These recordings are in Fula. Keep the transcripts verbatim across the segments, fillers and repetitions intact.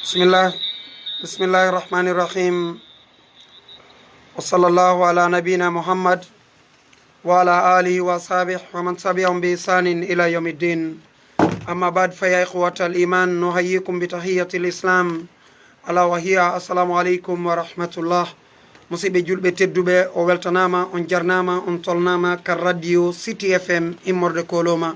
بسم الله بسم الله الرحمن الرحيم. وصلى الله على نبينا محمد وعلى آله وأصحابه ومن تبعهم بإحسان إلى يوم الدين. أما بعد، فيا إخوة الإيمان، نحييكم بتحية الإسلام، ألا وهي السلام عليكم ورحمة الله. Musidɓe julɓe tedduɓe, o weltanaama, on jarnaama, on tolnaama ka radio City F M immorde Koloma.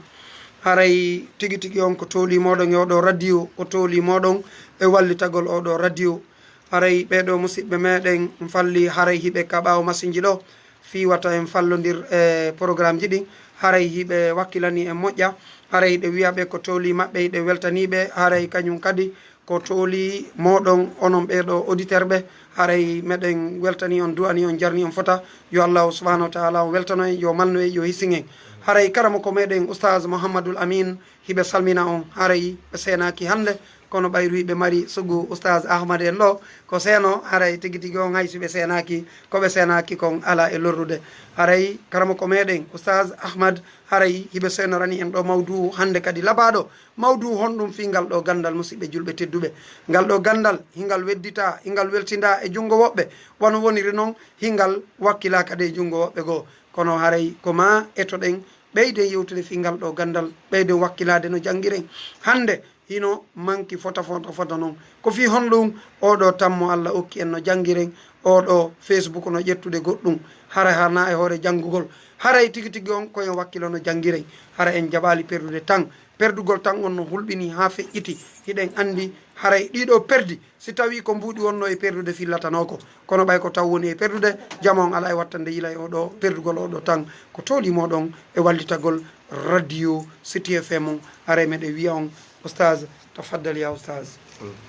Haray tigi tigi on ko tooli mooɗon e oɗo radio, ko tooli mooɗon e wallitagol oɗo radio. Haray ɓeeɗo musidɓe meɗen falli, haray hiɓe ka ɓaawo masinji ɗo, fii wata en fallondir e programmeji ɗin. Haray hiɓe wakkilani en moƴƴa. Haray hiɗe wiya ɓe ko tooli maɓɓe, hiɗe weltaniɓe. Haray kañum kadi ko tooli mooɗon, onon ɓeeɗo auditeur ɓe. Haray meɗen weltani on, du'ani on, jarni on fota. Yo Allahu subhanahu wa ta'ala o weltano en, yo malnu en, yo hisin en. Haray karamoko meɗen Oustaz Mouhamadoul Amine, hiɓe salmina on. Haray ɓe seenaaki hannde, kono ɓayru hiɓe mari sugu Oustaz Ahmad en ɗo ko seeno. Haray tigi tigi on, hay si ɓe seenaaki, ko ɓe seenaaki kon alaa e lorrude. Haray karamoko meɗen Oustaz Ahmad, haray hiɓe seenorani en ɗo mawduu hannde kadi labaaɗo. Mawduu honɗum fii ngal ɗo ganndal, musidɓe julɓe tedduɓe? Ngal ɗo ganndal, hingal weddita, hingal weltinda e junngo woɓɓe, wano woniri non hingal wakkilaa kadi e junngo woɓɓe goo. Kono haray ko maa etoɗen, ɓeyden yewtude fii ngal ɗo ganndal, ɓeyden wakkilaade no janngiren. Hannde hino manki fota, fota, fota non. Ko fii honɗum? Oɗo tammo Alla okki en no janngiren, oɗo Facebook no ƴettude goɗɗum, haray hanaa e hoore janngugol. Haray tigi tigi on ko en wakkilo no janngiren. Hara en jaɓaali perdude tan. Perdugol tan on no hulɓini haa feƴƴiti. Hiɗen anndi haray ɗiɗo perdi, si tawii ko mbuuɗi wonno e perdude, fillatanoo ko. Kono ɓay ko taw woni e perdude, jama on alaa e wattande yila e oɗo perdugol oɗo tan. Ko tooli mooɗon e wallitagol radio City F M on. Haray meɗen wiya on, Oustaz, tafaddal ya Oustaz.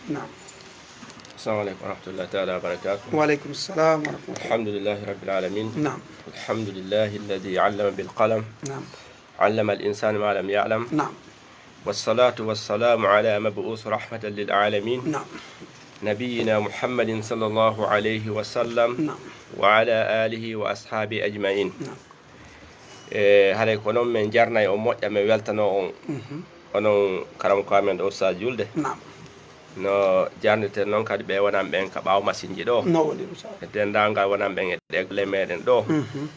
Naam. السلام عليكم ورحمة الله تعالى وبركاته. وعليكم السلام ورحمة الله. الحمد لله رب العالمين. نعم. الحمد لله الذي علم بالقلم. نعم. علم الإنسان ما لم يعلم. نعم. والصلاة والسلام على مبعوث رحمة للعالمين. نعم. نبينا محمد صلى الله عليه وسلم. نعم. وعلى آله وأصحابه أجمعين. نعم. E, haray ko non men jarnay on moƴƴa, men weltano on. Mhm. Onon karamoko amen ɗo, Oustaz Julde. Naam. No jarneten non kadi ɓe wonan ɓen ka ɓaawo masinji ɗo. No woni ɗum, sa. E denndaangal wonan ɓen e ɗe golle meɗen ɗo. Mhm.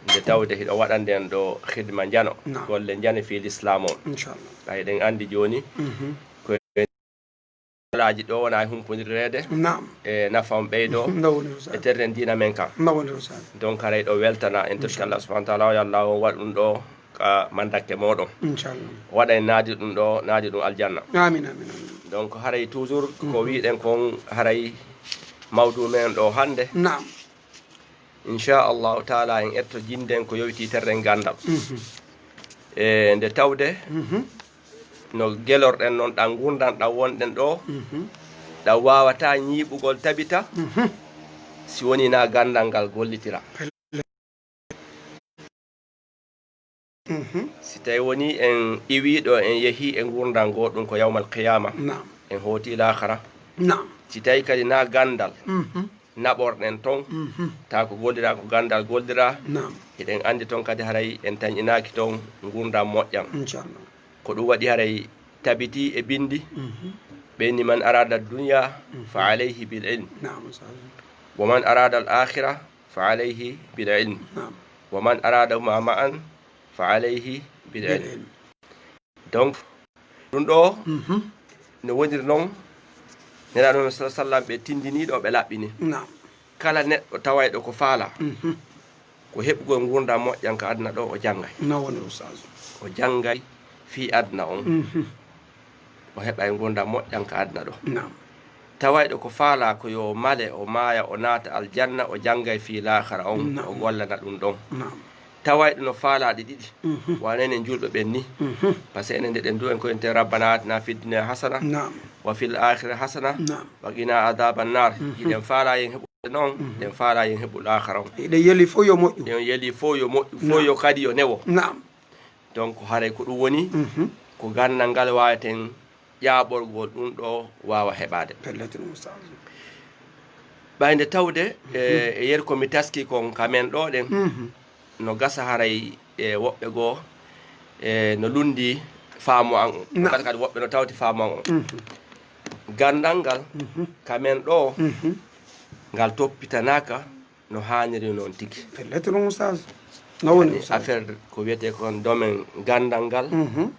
Nde tawde hiɗo waɗande en ɗo khidma njano. Naam. Golle njane fii Lislaam on. Inchallah. Ɓay ɗen anndi jooni. Mhm. Ko alaaji ɗo wona e humpondireede. Naam. E nafa on ɓeydo. No woni ɗum, sa. E terren diina men kan. No woni ɗum, sa. Donc haray ɗo weltana en, toski Allah subhanahu wa ta'ala, yo Allah on waɗu ɗum ɗo ka mandakke moɗon. Inchallah. Waɗa en naadi ɗum ɗo, naadi ɗum aljanna. Amin, amin, amin. Donc haray toujours ko wiɗen kon, haray mawdu men ɗo hannde. Naam. Inchallahu taala en etto jinden ko yowiti terren gandal. Mhm. E nde tawde, mhm, no gelorɗen non ɗan ngurndan ɗan wonɗen ɗo, mhm, ɗan wawata ñiiɓugol tabita, mhm, si woni na gandal ngal gollitira. Mhm. Si tawi woni en iwi ɗo, en yehi e ngurndan goo, ɗum ko yawmal qiyama. Naam. En hooti laakhara. Naam. Si tawi kadi na gandal, mhm, naɓorɗen ton, mhm, ta ko gollira, ko gandal gollira. Naam. Hiɗen andi ton kadi haray en tañinaaki ton ngurndan moƴƴan. Inchallah. Ko ɗum waɗi haray tabiti e bindi. Mhm. Ɓe ni, man arada dunya, mhm, fa alayhi bil ilm. Naam, sa. Wa man arada al akhira fa alayhi bil ilm. Naam. Wa man aradahuma ma'an fa alayhi bil ilm. Bil ilm. Donc, ɗum ɗo, mhm, no woniri noon, Nelaaɗo men sallallahu alaihi wasallam, ɓe tindini ɗo, ɓe laɓɓini. Naam. Kala neɗɗo tawayɗo ko faala, mhm, ko heɓugol ngurndan moƴƴan ka aduna ɗo, o janngay. No woni, Oustaz. O janngay fii aduna on. Mhm. O heɓay ngurndan moƴƴan ka aduna ɗo. Naam. Tawayɗo ko faala ko yo male, o maaya, o naata aljanna, o janngay fii laakhara on, naam, o gollana ɗum ɗon. Naam. Tawayɗo no faala ɗi ɗiɗi, mhm, wano enen julɓe ɓen ni. Mhm. Parce que enen nde ɗen du en ko enten, rabbana atina fid dunya hasana, naam, wa fil akhirati hasana, naam, wa qina adhaban nar. Mhm. Hiɗen faala yen heɓude non, mhm, hiɗen faala yen heɓu laakhara on. Hiɗen yeli fof yo moƴƴu. Hiɗen yeli fof yo moƴƴu, fof, naam, yo kadi yo newo. Naam. Donc, haray ko ɗum woni, mhm, ko gandal ngal waaweten ƴaaɓorgol ɗum ɗo waawa heɓaade. Pellet, ɗum, Oustaz. Ɓay nde tawde, mhm, e, e yer ko mi taski kon ka men ɗo ɗen, mhm, no gasa haray e woɓɓe goo, e, no lundi faamu an on. Naam. Kadi, kadi woɓɓe no tawti faamu an on. Mhm. Ganndal ngal, mhm, ka men ɗoo, mhm, ngal toppitanaaka no haaniri noon tigi. Pellet ɗum, Oustaz. No woni, yani, Oustaz? Affaire ko wiyetee kon domaine ganndal ngal, mhm,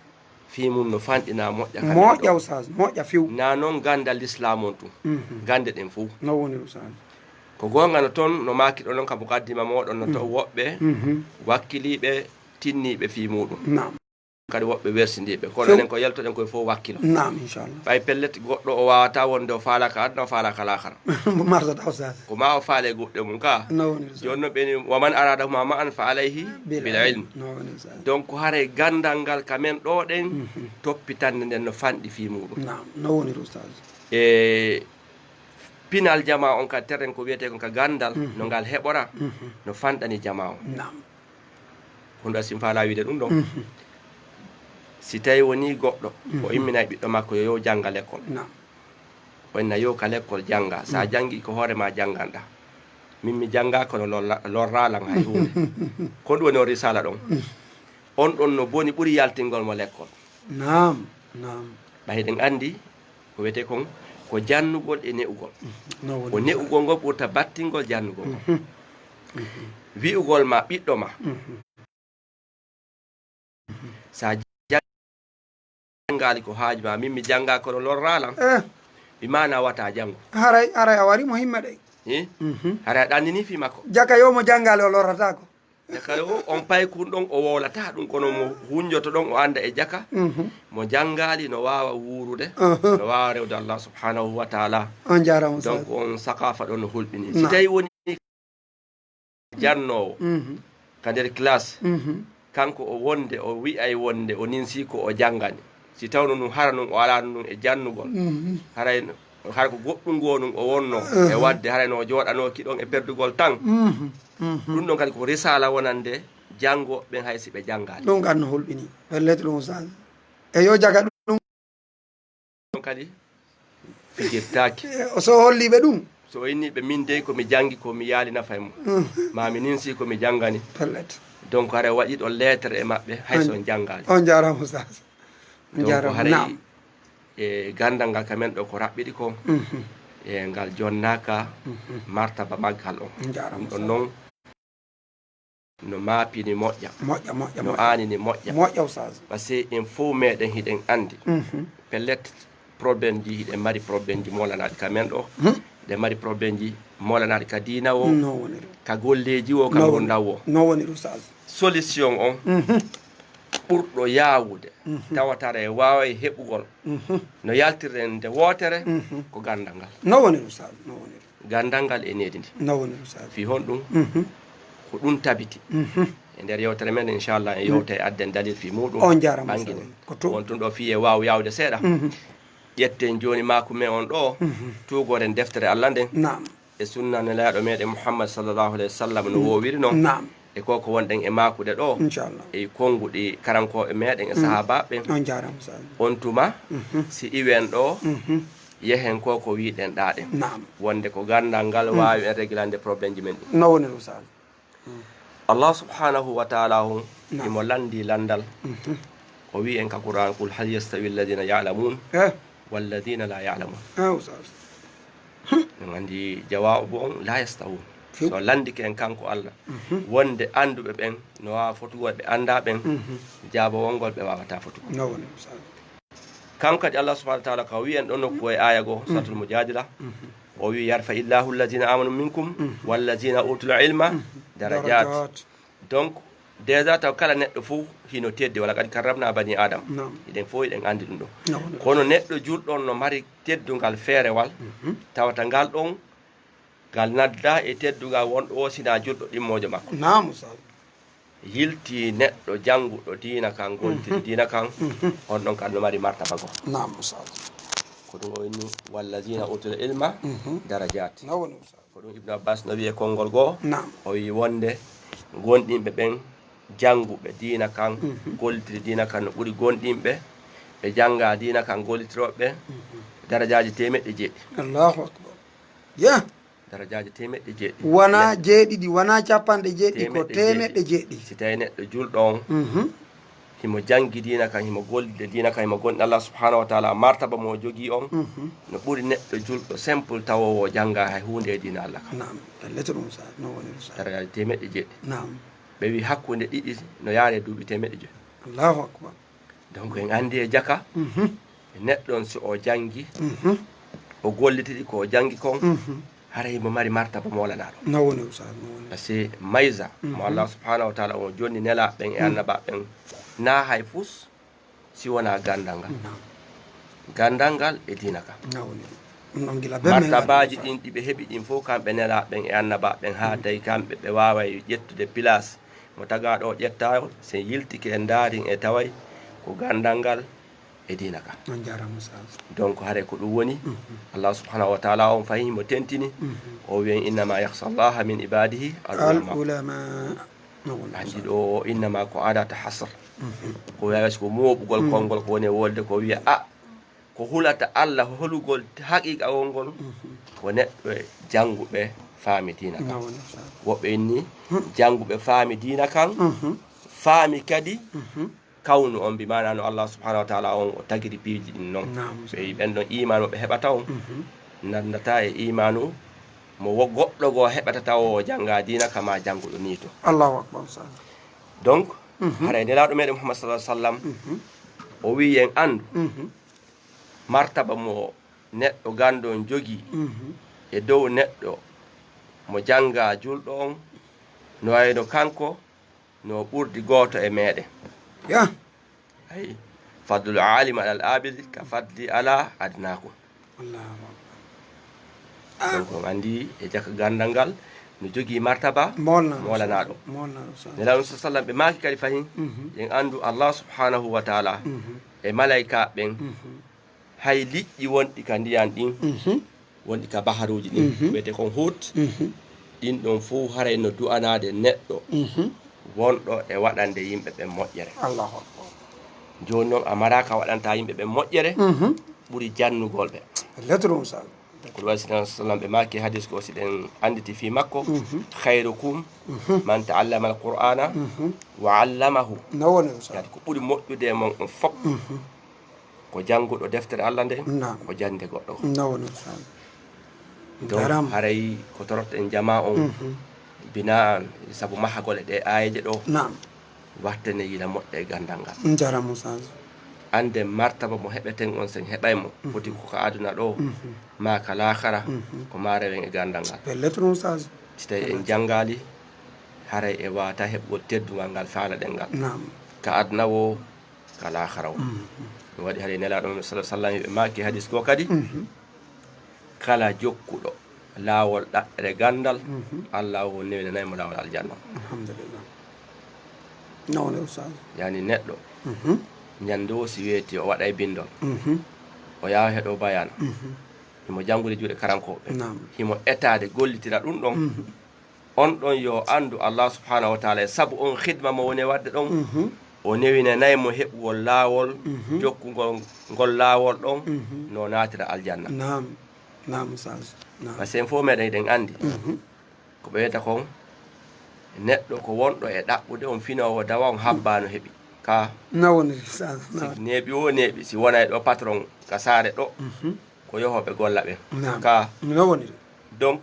fii mum no fanɗinaa moƴƴa ka men ɗoo. Moƴƴa, Oustaz, moƴƴa few. Naa noon ganndal Lislaam on tun. Mhm. Gannde ɗen fow. No woni, Oustaz? Ko goonga no toon, no maakiɗon noon ka muqaddima mooɗon, no toon, mhm, woɓɓe, mhm, wakkiliiɓe, tinniiɓe fii muuɗum. Naam. Kadi woɓɓe wersindiiɓe. Kono enen ko yaltoɗen koye fof wakkilo. Naam, inchallah. Ɓay pellet goɗɗo o waawata wonde o faalaaka aduna, o faalaaka laakara. Mo marsata, Oustaz. Ko ma o faale goɗɗe mum ka. No woni, Oustaz. Jooni no ɓe ni, "Wa man aradahuma ma'an fa alayhi bil ilm." No woni, Oustaz. Donc, haray ganndal ngal ka men ɗoo ɗen, mhm, toppitannde nden no fanɗi fii muuɗum. Naam, no woni, Oustaz. E pinal jamaa on ka terrain ko wiyetee kon ka ganndal, mhm, no ngal heɓora, mhm, no fanɗani jamaa on. Naam. Honɗun waɗi si mi faalaa wiide ɗun ɗon? Mhm. Si tawii wonii goɗɗo, o, mhm, imminay ɓiɗɗo makko yo, yo jannga lekkol. Naam. O inna yo ka lekkol jannga. Sa, mhm, janngii ko hoore maa jannganɗaa. Min mi janngaa kono lorra-, lorraa lan hay huunde. Ko ɗun woni on risaala ɗon. Mhm. On ɗon no boni ɓuri yaltingol mo lekkol. Naam, naam. Ɓay hiɗen anndi ko wiyetee kon ko jannugol e ne'ugol. No woni. Ko ne'ugol ngol ɓurta battingol jannugol ngol. Mhm. Mhm. Wi'ugol ma ɓiɗɗo ma, mhm, sa janngaali ko haaju ma, min mi janngaa kono lorraa lan. Eh. Bi maana wata janngu. Haray, haray a warii mo himma ɗay. Eh? Mhm. Haray a ɗannini fii makko. Jaka yo mo janngaali o lorrataako. Jaka yo on paykun ɗon o wowlataa ɗun, kono mo hunjoto ɗon o annda e jaka, mhm, mo janngaali no waawa wuurude, mhm, no waawa rewde Allah subhanahu wa ta'ala. On jaaraama, Oustaz. Donc on sakaafa ɗon no hulɓinii. Si, naam, tawii wonii jannoowo, mhm, ka nder classe, mhm, kanko o wonde, o wi'ay wonde o ninsii ko o janngani. Si tawno nun hara nun o alaano nun e jannugol, mhm, haray, hara ko goɗɗun goo nun o wonnoo, mhm, e waɗde, haray no o jooɗanooki ɗon e perdugol tan. Mhm, mhm. Ɗun ɗon kadi ko risaala wonande janngooɓe ɓen hay si ɓe janngaali. Ɗun kan no hulɓinii. Pellet ɗun, Oustaz. E yo jaga ɗun. Ɗun kadi fijirtaaki. O so holli ɓe ɗun. So o inni ɓe, min dey ko mi janngi ko mi yaali nafa e mum. Mm. Ma mi ninsi ko mi janngani. Pellet. Donc, haray waɗi ɗon lettre e maɓɓe, hay so on janngaali. On jaaraama, Oustaz. On jaaraama. Donc, haray, naam, e ganndal ngal ka men ɗo ko raɓɓiɗi ko, mhm, e ngal jonnaaka, mhm, martaba maggal on. On jaaraama, Oustaz. Ɗun ɗon non no maapini moƴƴa. Moƴƴa, moƴƴa, no moƴƴa. Aanini moƴƴa. Moƴƴa, Oustaz. Parce que en fof meɗen hiɗen anndi. Mhm. Pellet, problème ji, hiɗen mari problème ji moolanaaɗi ka men ɗo. Hmm. Hiɗen mari problème ji moolanaaɗi ka diina o, no woniri, ka golleeji o, ka, no woni, ngurndan o. No woniri, Oustaz. Solution on, mhm, ɓurɗo yaawude, mhm, tawata aɗa waawi heɓugol, mhm, no yaltirɗen nde wootere, mhm, ko ganndal ngal. No woniri, Oustaz, no woniri. Ganndal ngal e needi ndi. No woni, Oustaz? Fii honɗun? Mhm. Ko ɗun tabiti. Mhm. E nder yewtere men, inchallah, en, mhm, yewtay adden dalil fii muuɗum. On jaaraama, ɓanginen. Oustaz. Ko to. Wontunɗo fii e waawi yaawude seeɗa. Mhm. Ƴetten jooni maaku men on ɗo, mhm, tuugoren deftere Allah nden. Naam. E sunna Nelaaɗo meɗen Muhammad sallallahu alayhi wa sallam no, mhm, woowiri non. Naam. E ko ko wonɗen e maakude ɗo. Inchallah. E konnguɗi karankooɓe meɗen e, mhm, sahaabaaɓe ɓen. On jaaraama, Oustaz. On tuma, mhm, si iwen ɗo, mhm, yehen ko ko wiɗen ɗaa ɗen. Naam. Wonde ko ganndal ngal, mm, waawi en reglande problème ji men ɗin. No woni, Oustaz? Mm. Allah subhanahu wa ta'ala on, naam, himo lanndii lanndal. Mhm. O wi'i en ka Qur'an, "Qul hal yastawi alladhina ya'lamun, eh, walladhina la ya'lamun." Eh, Oustaz. Hmm. En anndi jawaabu on, la yastawun. Few. So lanndike en kanko Allah, mhm, wonde annduɓe ɓen no waawa fotugol ɓe anndaa ɓen, mhm, jaabawol ngol ɓe waawataa fotugol. No woni, Oustaz. Kanko kadi Allah subhanahu wa ta'ala ka wi'i en ɗon nokku e aaya goo, mhm, Suratul Mujadila, mhm, o wi'i, "Yarfa'illahu allazina amanu minkum, mhm, wallazina utul ilma, mhm, darajat." Darajat. Donc, déjà taw kala neɗɗo fof hino teddi, wala qad karramna bani Adam. Naam. Hiɗen fof hiɗen anndi ɗum ɗo. Naam. Kono neɗɗo julɗo on no mari teddungal feerewal, mhm, tawata ngal ɗon, ngal nadda e teddungal wonɗo o sina julɗo ɗimmoojo makko. Naam, Oustaz. Yilti neɗɗo jannguɗo diina kan, gontiri, mhm, diina kan, mhm, on ɗon kan no mari martaba goo. Naam, Oustaz. Ko ɗum o inni, "Wallazina utul ilma, mhm, darajat." Naam, woni, Oustaz. Ko ɗum Ibnu Abbas no wi'i e konngol goo. Naam. O wi'i wonde gonɗinɓe ɓen jannguɓe diina kan, mhm, gollitiri diina kan no ɓuri gonɗinɓe ɓe janngaa diina kan gollitirooɓe, mhm, darajaaji teemeɗɗe jeeɗiɗi. Allahu akbar. Ya. Darajaaji teemeɗɗe jeeɗiɗi. Wonaa jeeɗiɗi, wonaa cappanɗe jeeɗiɗi, ko teemeɗɗe jeeɗiɗi. Teemeɗɗe jeeɗiɗi. Si tawii neɗɗo julɗo on, mhm, himo janngi diina kan, himo gollida diina kan, himo gonɗi Allah subhanahu wa taala, martaba mo o jogii on, Mhm. no ɓuri neɗɗo julɗo simple tawoowo o jannga hay huunde e diina Allah kan. Naam, pellet ɗum sa, no woni ɗum sa. Daraja teemeɗɗe jeeɗiɗi. Naam. Ɓe wi hakkunde ɗiɗi no yaare duuɓi teemeɗɗe joyi. Allahu akbar. Donc en anndi e jaka, Mhm. neɗɗo on si o janngi, Mhm. o gollitiri ko o janngi kon, Mhm. haray himo mari martaba moolanaaɗo. No woni, Oustaz, no woni. Parce que maysa mo Mhm. Allah subhanahu wa taala on jonni nelaaɓe ɓen e Mhm. annabaaɓe ɓen, na hay fus si wonaa ganndal ngal. Naam. Ganndal ngal e diina kan. No woni. Ɗum ɗon gila bee men Martabaaji waɗi, ɗin ɗi ɓe heɓi ɗin fof, kamɓe nelaaɓe ɓen e annabaaɓe ɓen, haa Mhm. tawi kamɓe ɓe waaway ƴettude place mo tagaaɗo o ƴetta on, si en yiltike en ndaari en e taway ko ganndal ngal e diina kan. On jaaraama, Oustaz. Donc haray ko ɗum woni, Mhm. Allah subhanahu wa taala on fayi himo tentini, Mhm. o wiyen, "Innama yakhsha Allaha min ibadihi al ulama." Al ulama. No woni, Oustaz. Anndi ɗo o innama ko adata hasr. Mhm. Ko wiya ko mooɓugol Mhm. konngol ko woni e wolde ko wiya, a, ko hulata Allah holugol haqiqa on ngol, Mhm. ko neɗɗo e jannguɓe faami diina kan. No woni, Oustaz. Woɓɓe inni Mhm. jannguɓe faami diina kan, Mhm. faami kadi Mhm. kawnu on, bi maana no Allah subhanahu wa taala on o tagiri piiji ɗin non. Naam, Ɓe wi ɓen ɗon iimaanu ɓe heɓata on, Mhm. nanndata e iimaanu mo wo-, goɗɗo goo heɓata tawa o jannga diina kama jannguɗo nii to. Allahu akbar, Oustaz. Donc, Mhm. haray Nelaaɗo meɗen Muhammad sallallahu alaihi wasallam, Mhm. o wi'i en anndu Mhm. martaba mo neɗɗo ganndo on jogii Mhm. e dow neɗɗo mo jannga julɗo on, no wayno kanko no ɓurdi gooto e meɗen. Ya. Ay, fadlul alimi alal abidi ka fadli ala adnakum. Allahu akbar. Ah. Donc, on anndi e jaka ganndal ngal no jogii martaba Moolnaaɗo. Moolnaaɗo. Moolnaaɗo, sa- Nelaaɗo sa sallam ɓe maaki kadi fahin, Mhm. en anndu Allah subhanahu wa taala Mhm. e malaika ɓen, Mhm. hay liƴƴi wonɗi ka ndiyan ɗin, Mhm. wonɗi ka baharuuji ɗin, Mhm. wiyete kon Hut, Mhm. ɗin ɗon fow haray no du'anaade neɗɗo Mhm. wonɗo e waɗande yimɓe ɓen moƴƴere. Allahu akbar. Jooni non a maraaka waɗanta yimɓe ɓen moƴƴere, Mhm. ɓuri jannugol ɓe. Lettre on sa. Ko ɗum waɗi Sina sallam ɓe maaki hadis ko si ɗen annditi fii makko, Mhm. "Khairukum Mhm. man ta'allama al-Qur'ana Mhm. wa 'allamahu." No woni, Oustaz. Yaani ko ɓuri moƴƴude e mon on fof Mhm. ko jannguɗo deftere Allah nden, Naam. ko jannde goɗɗo. No woni, Oustaz. Donc, Daram. haray ko toroɗen jamaa on, Mhm. binaan, sabu mahagol e ɗe aayeeje ɗo, Naam. wattene yila moƴƴa e ganndal ngal. Njaram, Oustaz. Annde martaba mo heɓeten on, sen heɓay mo, Mhm. foti ko ka aduna ɗo, Mhm. maa ka laakara, Mhm. ko maa rewen e ganndal ngal. Pellet ɗum, Oustaz. Si tawi en janngaali, haray e waata heɓgol teddungal ngal faalaɗen ngal. Naam. Ka aduna wo, ka laakara wo. Mhm. Ɗum waɗi haray Nelaaɗo men sallallahu alaihi wasallam ɓe maaki hadis ko kadi, Mhm. kala jokkuɗo laawol ɗaɓɓere ganndal, Mhm. Allah wo newinanay mo laawol aljanna. Alhamdulillah. Nawne, Oustaz. Yani neɗɗo, Mhm. ñande wo si weeti o waɗay binndol, Mhm. o yaha heɗo bayan, Mhm. himo janngude juuɗe karankooɓe, Naam. himo etaade gollitira ɗum ɗon, Mhm. On ɗon yo anndu Allah subhanahu wa taala e sabu on khidma mo woni waɗde ɗon, Mhm. o newinanay mo heɓugol laawol, Mhm. jokkugol ngol laawol ɗon, Mhm. no naatira aljanna. Naam, naam, Oustaz. Naam. Parce que en fof meɗen eɗen anndi, Mhm. ko ɓe wiyata kon, neɗɗo ko wonɗo e ɗaɓɓude, on finoowo dawa, on habba no heɓi. Ka No woni, Oustaz, si naam. neeɓi o neeɓi, si wonay ɗo patron ka saare ɗo, Mhm. ko yohooɓe golla ɓen. Naam. Ka No woni. Donc,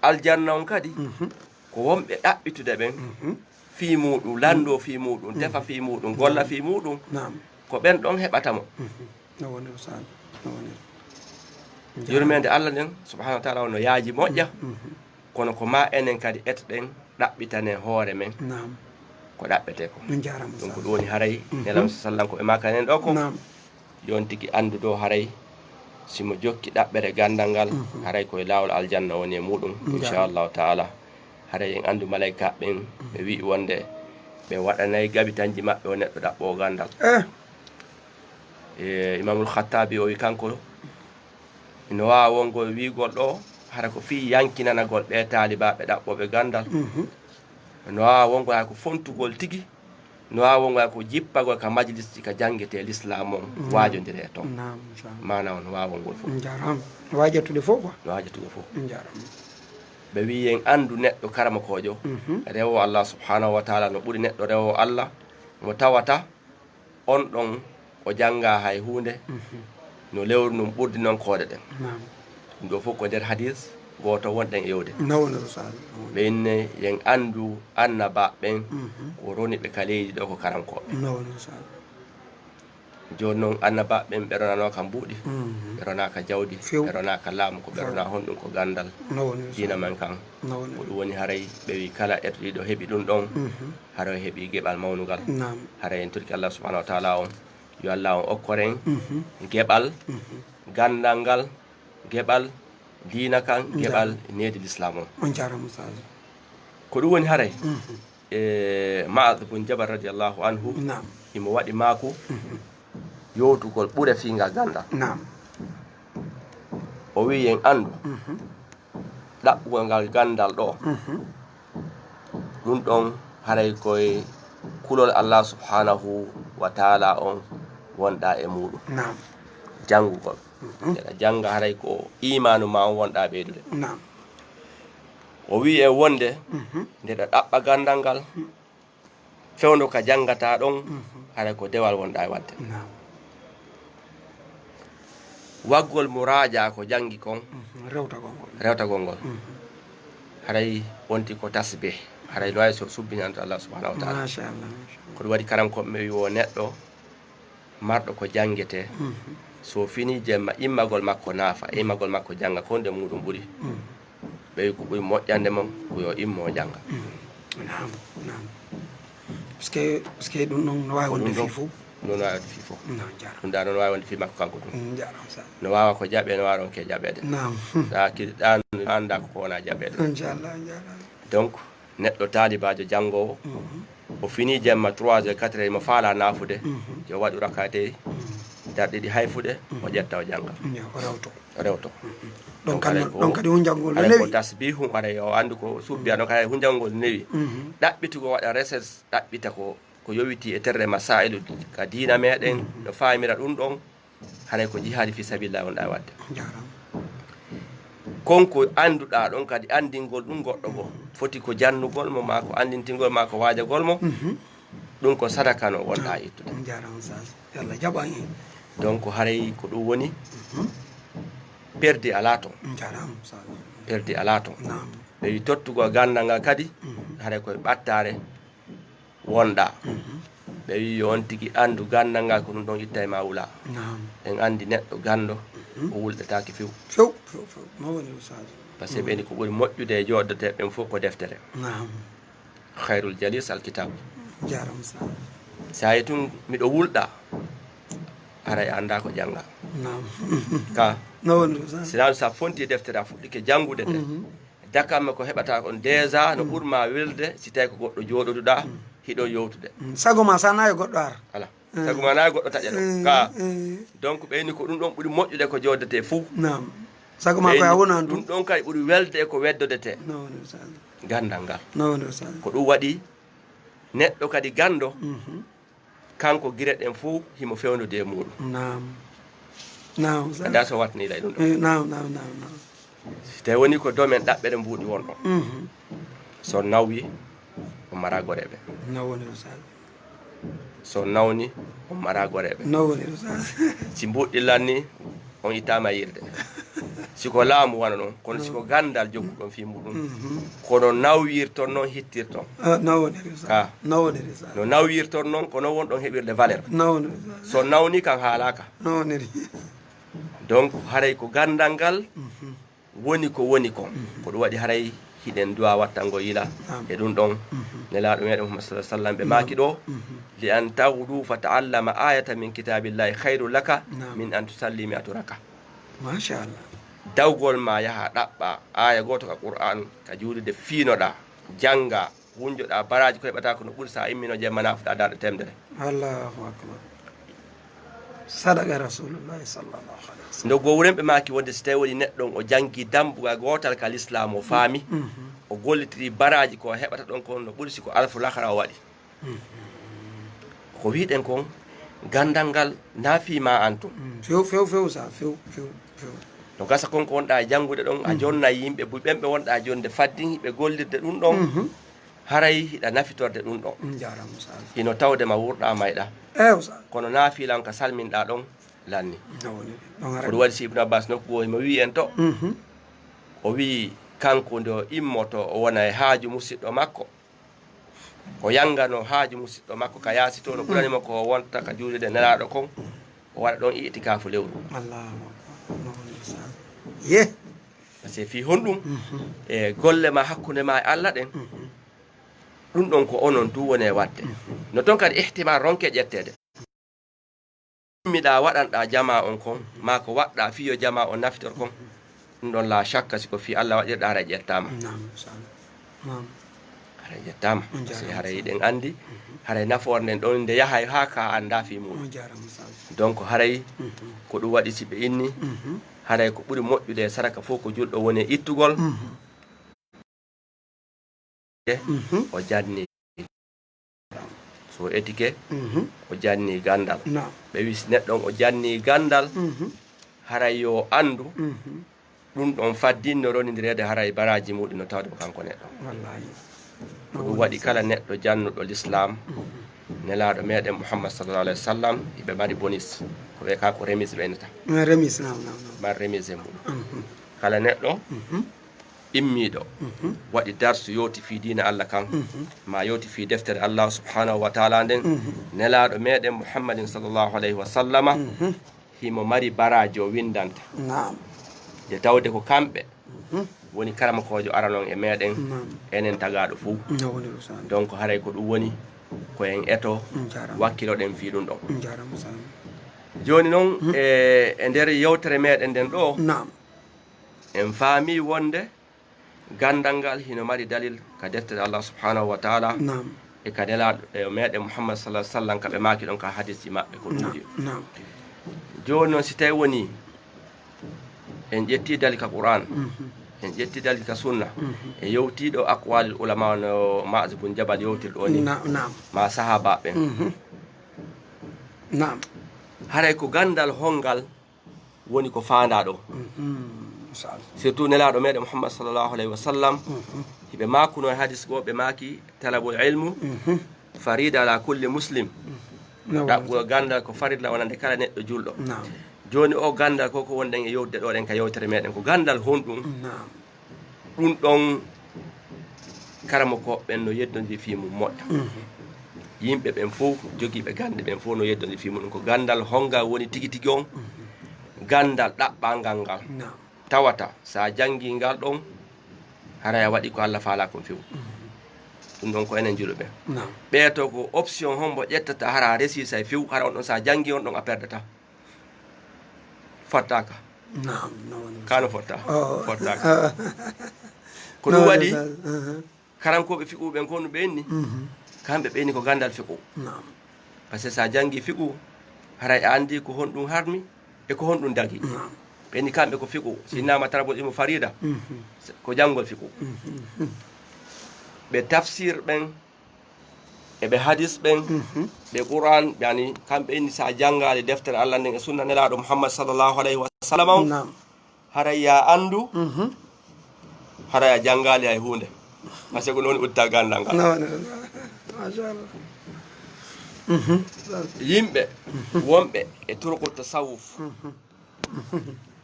aljanna on kadi, Mhm. ko wonɓe ɗaɓɓitude ɓen Mhm. fii muuɗum, lanndoo fii muuɗum, Mhm. tefa fii muuɗum, golla Mhm. fii muuɗum, Naam. ko ɓen ɗon heɓata mo. Mhm. No woni, Oustaz. No woni. Yurmeende Allah nden, subhanahu wa taala, no yaaji moƴƴa, Mhm. kono ko maa enen kadi etoɗen ɗaɓɓitane hoore men Naam. ko ɗaɓɓetee ko. Min jaaraama, Ɗum ko Oustaz. ɗum woni haray, Mhm. Nelaaɗo sallam ko ɓe maakanen ɗo ko. Naam. Yo on tigi anndu ɗo haray, si mo jokki ɗaɓɓere ganndal ngal, Mhm. haray ko e laawol aljanna woni e muuɗum, Njaaraama. inchallahu taala. Haray en anndu malaykaaɓe ɓen, Mhm. ɓe wi'i wonde ɓe waɗanay gabitanji maɓɓe o neɗɗo ɗaɓɓoowo ganndal. Eh. E, Imaamul Khattabi o wi kanko, no waawa wongol wi'ugol ɗo, hara ko fii yankinanagol ɓe taalibaaɓe ɗaɓɓooɓe ganndal. Mhm. No waawa wongol hara ko fontugol tigi, no waawa wongol hara ko jippagol ka majlisji ka janngetee Lislaam on, Naam. waajondire e ton. Naam, inchallah. Maana on no waawa wongol fof. Njaaraama. Waajatude fof quoi. No waajatude fof. Njaaraama. Ɓe wi'i en anndu neɗɗo karamokoojo, Mhm. rewo Allah subhanahu wa taala no ɓuri neɗɗo rewo Allah, mo tawata On ɗon o janngaa hay huunde. Mhm. No lewru ndun ɓurdi non koode ɗen. Naam. Ɗum ɗoo fof ko nder hadis gooto wonɗen e yewde. Nawno Ustaaz. Ɓe inne yen anndu annabaaɓe ɓen, mhm, ko roni ɓe ka leydi ɗoo ko karankooɓe. Nawno Ustaaz. Jooni non annabaaɓe ɓen ɓe ronanoo ka mbuuɗi, mhm, ɓe ronaa ka jawdi, few, ɓe ronaa ka laamu, ko ɓe, few, ronaa honɗum ko ganndal. Nawno Ustaaz. Diina men kan. Nawno. Ko ɗum woni haray ɓe wi kala ettiiɗo heɓi ɗum ɗon, mhm, haray heɓi geɓal mawnungal. Naam. Haray en torike Allah subhanahu wa taala on, yo Allah on okkoren, mhm, geɓal, mhm, ganndal ngal, geɓal diina kan, njaaraama, geɓal needi lislaam on. On njaaraama Ustaaz. Ko ɗum woni haray, mhm, e Ma'az bun Jabal radiyallahu anhu, naam, himo waɗi maaku, mhm, yowtugol ɓure fii ngal ganndal. Naam. O wi'i en anndu, mhm, ɗaɓɓugol ngal ganndal ɗoo, mhm, ɗum ɗon haray koye kulol Allah subhanahu wa taala on wonɗaa e muuɗum. Naam. Janngugol. Mhm. Nde ɗa jannga haray ko iimaanu maa on wonɗaa ɓeydude. Naam. O wi'i en wonde, mhm, nde ɗa ɗaɓɓa ganndal ngal, mhm, fewndo ka janngataa ɗon, mhm, haray ko dewal wonɗaa e waɗde. Naam. Waggol muraaja ko janngi kon. Mhm. Rewtagol ngol. Rewtagol ngol. Mhm. Haray wonti ko tasbih. Haray no waawi so subbinanto Allah subhanahu wa taala. Machallah, machallah. Ko ɗum waɗi karankooɓe ɓe wi wo neɗɗo marɗo ko janngetee. Mhm. So fini jemma, immagol makko naafa, immagol makko jannga, ko nde muuɗum ɓuri. Mhm. Ɓe wi ko ɓuri moƴƴande mo, ko yo immo jannga. Mhm. Naam, naam. Parce que, parce que ɗum ɗon no waawi wonde fii fof. Ɗum ɗon no waawi wonde fii fof. Naam, jaaraama. Ɗum ɗaa noon no waawi wonde fii makko kanko tun. Mm, jaaraama Ustaaz. No waawa ko jaɓee, no waawa ronke jaɓeede. Naam. Ɗaa ki-, ɗaa anndaa ko wonaa jaɓeede. Inchallah, jaaraama. Donc, neɗɗo taalibaajo janngoowo, mhm, o finii jemma trois heures, quatre heures, mo faalaa naafude, mhm, yo waɗu rakatey, mhm, darɗe ɗiɗi hayfuɗe, o, mhm, ƴetta o jannga. Yo, o rewto. O rewto. Mhm. Ɗon. Donc, kan haray no, ko, ɗon kadi hunjangol no haray ko newi. Tasbihun, haray o anndu ko subbi, mhm, ano kay hunjangol newi. Mhm. Ɗaɓɓitugol waɗa recherche, ɗaɓɓita ko, ko yowitii e terre masailu ka diina meɗen, mhm, no faamira ɗum ɗon. Haray ko jihaadi fi sabilillah wonɗaa waɗde. Jaaraama. Kon ko annduɗaa ɗon kadi anndingol ɗum goɗɗo goo. Foti ko jannugol mo, maa ko anndintingol, maa ko waajagol mo. Mhm. Ɗum ko sadaka no wonɗaa, ah, ittude. Jaaraama Ustaaz. Yo Allah jaɓan en. Donc haray ko ɗum woni, mhm, perdi alaa ton. Jaaraama Ustaaz. Perdi alaa ton. Naam. Ɓe wi tottugol ganndal ngal kadi, mhm, haray koye ɓattaare wonɗaa. Mhm. Ɓe wi yo on tigi anndu ganndal ngal ko ɗum ɗon itta e maa wula. Naam. En anndi neɗɗo ganndo, mhm, o wulɗataake few. Few, few, few. No woni Ustaaz? Parce que, mhm, ɓe ni ko ɓuri moƴƴude e jooɗoteeɓe ɓen fof ko deftere. Naam. Khairul jalis al kitab. Jaaraama Ustaaz. Sa yi tun miɗo wulɗa, haray a anndaa ko jannga. Naam. Ka? No woni Ustaaz? Si naanu sa fonti e deftere, a fuɗɗike janngude nde. Mhm. Dakamma ko heɓata kon déjà no, mm, ɓurma welde si tawi ko goɗɗo jooɗoduɗa, mm, hiɗo yowtude. Mm. Sago ma sa nayi goɗɗo ar. Ala. Mm. Sago ma nayi goɗɗo taƴa ɗo. Mm, ka. Mm. Donc ɓeyni ko ɗum ɗon ɓuri moƴƴude ko jooɗete fuu. Naam. Sago ma ko ya wona ɗum. Ɗum ɗon kadi ɓuri welde e ko weddodete. No woni Ustaaz. Ganndal ngal. No woni Ustaaz. Ko ɗum waɗi neɗɗo kadi ganndo. Mhm. Kanko gire ɗen fof himo fewndo de muɗum. Naam. Naam, sa- Anda so watni lay ɗum ɗo. Eh, naam, naam, naam, naam. Si tawi woni ko domaine ɗaɓɓere mbuuɗi won ɗon. Mhm. So nawwi, on mara goreɓe. No woni, Ustaaz? So nawni, on mara goreɓe. No woni, Ustaaz? Si mbuuɗi lanni, on ittama yirde. Si ko laamu wano ɗon, kono si ko gandal jokkuɗon fii muɗum, mhm, kono nawyirton non, hittirton. Ah, no woniri sa. Ka. No woniri sa. No nawyirton non, ko non wonɗon heɓirde valeur. No woniri sa. So nawni kan haalaka. No woniri. Donc, haray ko gandal ngal, mhm, woni ko woni kon. Mhm. Ko ɗum waɗi haray hiɗen duwa wattango yila, naam, e ɗum ɗon. Mhm. Nelaaɗo meɗen Muhammad sallallahu alaihi wasallam ɓe, naam, maaki ɗo, mhm, li an taghdu fa ta'allama ayatan min kitabillahi khairul laka, naam, min an tusalli mi'atu raka. Machallah. Dawgol ma yaha ɗaɓɓa aya gooto ka Qur'an, ka juulirde fiinoɗa, jannga, wunjoɗa baraaji ko heɓata ko no ɓuri sa immino jemma nafuɗa darɗe temedere. Allahu akbar. Sadaqa Rasulullahi sallallahu alaihi wasallam. Ndo gowren ɓe maaki wonde si tawi woni neɗɗo on o janngi dambugal gootal ka Lislaam o faami, mhm, o gollitiri baraaji ko heɓata ɗon kon no ɓuri si ko alfu lahara o waɗi. Mhm. Ko wiɗen kon, gandal ngal na fii ma an tun. Mm, few, few, few sa, few, few, few. No gasa kon ko wonɗa e janngude ɗon, a, mhm, jonnay yimɓe buy ɓen ɓe wonɗa jonde faddin hiɓe gollirde ɗum ɗon. Mhm. Haray hiɗa nafitorde ɗum ɗon. Hino tawde ma wurɗa mayɗa. Kono naafilan ka salminɗa ɗon lanni. Ko ɗum waɗi si Ibnu Abbas nokku goo himo wi'i en to. O wi'i kanko nde o immoto o wona e haaju musiɗɗo makko. O yangano haaju musiɗɗo makko ka yaasi to, no ɓurani mo ko o wonta ka juulirde Nelaaɗo kon, o waɗa ɗon i'tikaafu lewru. Allahu Akbar. Ye. Parce que fii honɗum? E golle ma hakkunde ma e Alla ɗen, ɗum ɗon ko onon tun woni e waɗde. No ton kadi ihtimal ronke ƴetteede. Immiɗaa waɗanɗaa jamaa on kon, maa ko waɗɗaa fii yo jamaa on nafitor kon, ɗum ɗon laa shakka si ko fii Alla waɗirɗaa, haray ƴettaama. Naam, inchallah. Naam. Haray ƴettaama. On jaaraama. Parce que haray eɗen anndi, haray nafoore nden ɗon nde yahay haa ka anndaa fii muɗum. On jaaraama, inchallah. Donc haray ko ɗum waɗi si ɓe inni, haray ko ɓuri moƴƴude e sadaka fof ko julɗo woni e ittugol. O janni. So etike, o janni ganndal. Ɓe wii si neɗɗo on o janni ganndal, haray yo o anndu, ɗum ɗon faddinno rondireede haray baraaji muɗum no tawde ko kanko neɗɗo. Ko ɗum waɗi kala neɗɗo jannuɗo lislaam, Nelaaɗo meɗen Muhammad sallallahu alayhi wa sallam, hiɓe mari bonus. Ko ɓe ka ko remise ɓe innata. Remise, naam, naam, naam. Mari remise e muɗum. Kala neɗɗo immiiɗo, waɗi darsu yowti fii diina Alla kan, maa yowti fii deftere Alla subhanahu wa taala nden, Nelaaɗo meɗen Muhammadin sallallahu alayhi wa sallama, himo mari baraaji o winndanta. Naam. Nde tawde ko kamɓe woni karamokoojo arano on e meɗen, enen tagaaɗo fow. Donc haray ko ɗum woni ko en eto, wakkiloɗen fii ɗum ɗon. Jooni non, e, e nder yewtere meɗen nden ɗo, en faami wonde ganndal ngal hino mari dalil ka deftere Allah subhanahu wa taala e ka Nelaaɗo, e meɗen Muhammad sallallahu alaihi wasallam, ka ɓe maaki ɗon ka hadisji maɓɓe ko ɗuuɗi. Jooni non, si tawi woni en ƴetti dalil ka Qur'an, en ƴetti dalil ka sunna, e yewtiiɗo aqwalil ulama no Ma'az bun Jabal yewtir ɗo ni, ma sahaaba ɓen. Haray ko ganndal hongal woni ko faandaa ɗo. Surtout Nelaaɗo meɗen Muhammad sallallahu alaihi wasallam, hiɓe maakuno e hadis goo, ɓe maaki, talabul ilmu farida ala kulli muslim. Ɗaɓɓugol ganndal ko farilla wonande kala neɗɗo julɗo. Jooni o ganndal ko, ko wonɗen e yewtude ɗo ɗen ka yewtere meɗen, ko ganndal honɗum? Ɗum ɗon, karamokooɓe ɓen no yeddondiri fii mum moƴƴa. Yimɓe ɓen fow, jogiiɓe gannde ɓen fow no yeddondiri fii muɗum. Ko ganndal hongal woni tigi tigi on? Ganndal ɗaɓɓangal ngal. Tawata sa janngii ngal ɗon, haray a waɗii ko Allah faalaa kon few. Ɗum ɗon ko enen julɓe ɓen. Ɓeeto ko option hombo ƴettata, hara a resii say few, hara on ɗon sa janngii on ɗon a perdataa. Fottaaka. Ka no fotta? Fottaaka. Ko ɗum waɗi, karankooɓe fiqhu ɓen ko no ɓe inni? Kamɓe ɓe inni ko ganndal fiqhu. Parce que sa janngii fiqhu, haray a anndii ko honɗum harmi e ko honɗum dagii. Ɓe inni kamɓe ko fiqhu. Si innama talabul ilmu farida, ko janngol fiqhu. Ɓe tafsir ɓen, e ɓe hadis ɓen, ɓe Qur'an, yani kamɓe inni sa janngaali deftere Allah nden e sunna Nelaaɗo Muhammad sallallahu alaihi wasallam on, haray ya anndu, haray a janngaali hay huunde. Parce que ko non utta ganndal ngal. Yimɓe wonɓe e turuqu tasawuf,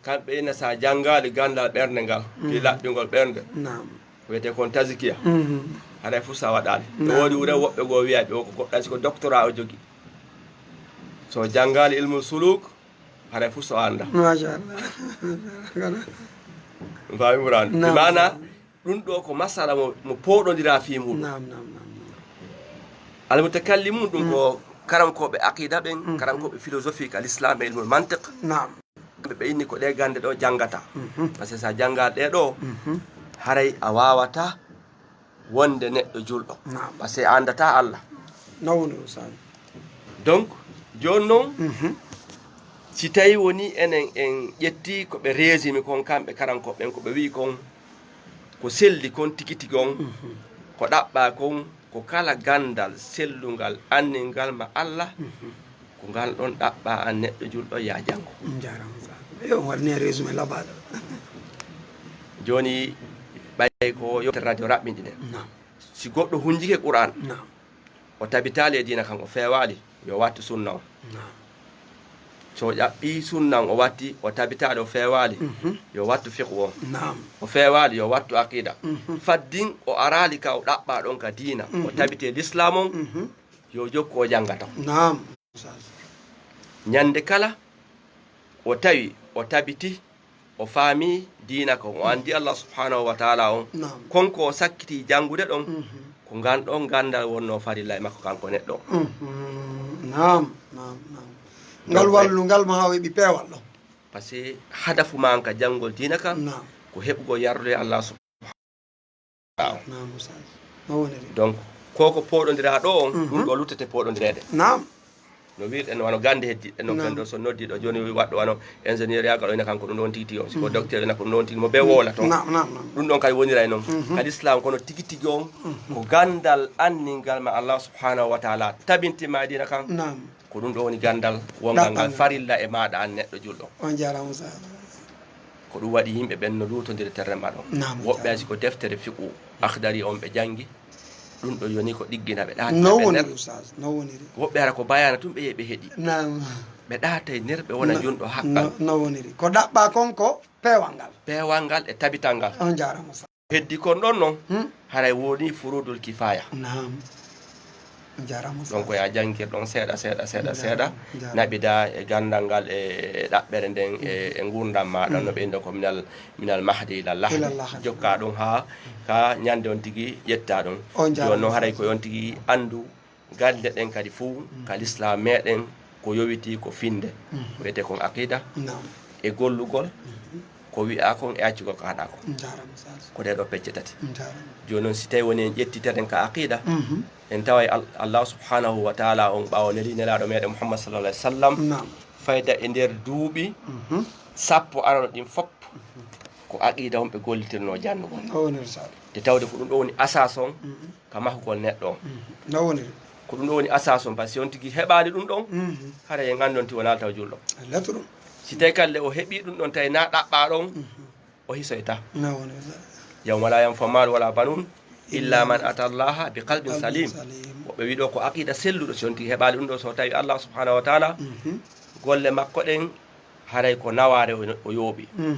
kamɓe ina sa janngaali ganndal ɓernde ngal, fii laɓɓingol ɓernde, wiyetee kon tazkiya, haray fuu sa waɗaali. E woodi wure woɓɓe goo wiya ɓe o ko goɗɗo si ko doctorat o jogi. So janngaali ilmu suluk, haray fuu so annda. Machallah. Faami muradu? Bi maana, ɗum ɗo ko masala mo, mo pooɗondira fii muɗum. Almutakallimun ɗum ko karankooɓe aqida ɓen, karankooɓe philosophie ka l'islam e ilmul mantiq. Kamɓe ɓe inni ko ɗee gannde ɗo janngata. Parce que sa janngaali ɗee ɗo, haray a waawata wonde neɗɗo julɗo. Parce que a anndataa Allah. Donc, jooni non, si tawi woni enen en ƴetti ko ɓe résumé kon, kamɓe karankooɓe ɓen, ko ɓe wi'i kon, ko selli kon tigi tigi on, ko ɗaɓɓaa kon, ko kala ganndal sellungal, anndingal ma Allah, ko ngal ɗon ɗaɓɓaa an neɗɗo julɗo, yaa janngu. Njaaraama, Sal. Yo, on waɗani en résumé labaaɗo. Jooni, ɓay ko yewtere radio raɓɓinɗinen. Si goɗɗo hunjike Qur'an, naam, o tabitaali e diina kan, o feewaali, yo wattu sunna on. Naam. So o ƴaɓɓii sunna on, o watti, o tabitaali, o feewaali, mhm, yo wattu fiqhu on. Naam. O feewaali, yo wattu aqida. Mhm. Faddin o araali ka o ɗaɓɓaa ɗon ka diina, o, mhm, tabitee l'islam on, mhm, yo jokku o jannga taw. Naam. Ñande kala o tawi o tabiti, o faami diina kon, o anndi Allah subhanahu wa ta'ala on. Naam. Kon ko o sakkiti janngude ɗon, mhm, ko ngan ɗon ganndal wonno farilla e makko kanko neɗɗo. Mhm. Naam, naam, naam. Ngal wallu ngal ma haa o heɓi peewal ɗon. Parce que hadafu ma an ka janngol diina kan, naam, ko heɓugol yardude Allah subhanahu wa ta'ala. Naam, Ustaz. No woniri? Donc, ko ko pooɗondiraa ɗo on, mhm, ɗum ɗo luttete pooɗondireede. Naam. No wiirɗen wano gannde heddiiɗe ɗen, non, naam, ken ɗo so noddiiɗo jooni waɗɗo wano ingénieur yaagal o ina kanko ɗum ɗon tigi tigi on, si ko, mhm, docteur ina ko ɗum ɗon tigi mo be woola toon. Naam, naam, naam. Ɗum ɗon kadi wonira e noon. Mhm. Kadi Islam kono tigi tigi on, mhm, ko ganndal anndingal ma Allah subhanahu wa ta'ala tabinti ma diina kan. Naam. Ko ɗum ɗo woni ganndal wongal ngal, ɗaɓɓangal, farilla e maaɗa an neɗɗo julɗo. On jaaraama, Ustaz. Ko ɗum waɗi yimɓe ɓen no luutondiri terre ma ɗon. Naam, woɓɓe jaaraama. Asi ko deftere fiqhu Akhdari on ɓe janngi, ɗum ɗo yoni ko ɗiggina ɓe, ɗaati no ɓe woniri, nder. Ustaz, no woniri. Woɓɓe hara ko bayaana tun ɓe yehi ɓe heɗi. Naam. Ɓe ɗaatay nder, ɓe wona, no, junɗo haqqan. No, no woniri. Ko ɗaɓɓaa kon ko peewal ngal. Peewal ngal e tabital ngal. On jaaraama, Ustaz. Heddi kon ɗon non, hmm, haray woni furudul kifaya. Naam. Jaaraama, donc, Ustaz. Ya janngir ɗon seeɗa, seeɗa, seeɗa, jaaraama, seeɗa, jaaraama. Naɓida e ganndal ngal e ɗaɓɓere nden e, mhm, e nguurndam maaɗa, mhm, no ɓe inndo ko minal, minal mahdi ila lahdi. Ila lahdi. Jokka ɗum haa ka ñande on tigi ƴetta ɗum. On jaaraama, jooni noon haray ko on tigi anndu gannde ɗen kadi fof, mm, ka l'islam meɗen ko yowiti ko finde, mm, wiyete kon aqida, naam, e gollugol, mm, ko wi'a kon e accugol ko haɗa kon. Jaaraama, Ustaz. Ko ɗee ɗo pecce tati. Jaaraama. Jooni noon si tawi woni en ƴetti teten ka aqida, mhm, en taway Al-, Allah subhanahu wa ta'ala on ɓaawo neli nelaaɗo meɗen Muhammad sallallahu alaihi wasallam, naam, fayda e nder duuɓi, mhm, sappo arano ɗin fop, mhm, ko aqida on ɓe gollitirno jannugol. O wonir sa. Te tawde ko ɗum ɗo woni asas on, mhm, ka mahugol neɗɗo on. Mhm. No woniri? Ko ɗum ɗo woni asas on, parce que on tigi heɓaali ɗum ɗon, mhm, hara en anndon ti wonaa taw julɗo. Lettu ɗum. Si tawi kalle o heɓi ɗum ɗon tawi na ɗaɓɓa ɗon, mhm, o hisoyta. No woniri sa. Yawma la yanfa'u malun wala banun illa man ata Allaha bi qalbin salim. Qalbin salim. Woɓɓe wi ɗo ko aqida selluɗo, si on tigi heɓaali ɗum ɗo, so tawi Allah subhanahu wa ta'ala, mhm, golle makko ɗen haray ko nawaare o, o yooɓi. Mhm.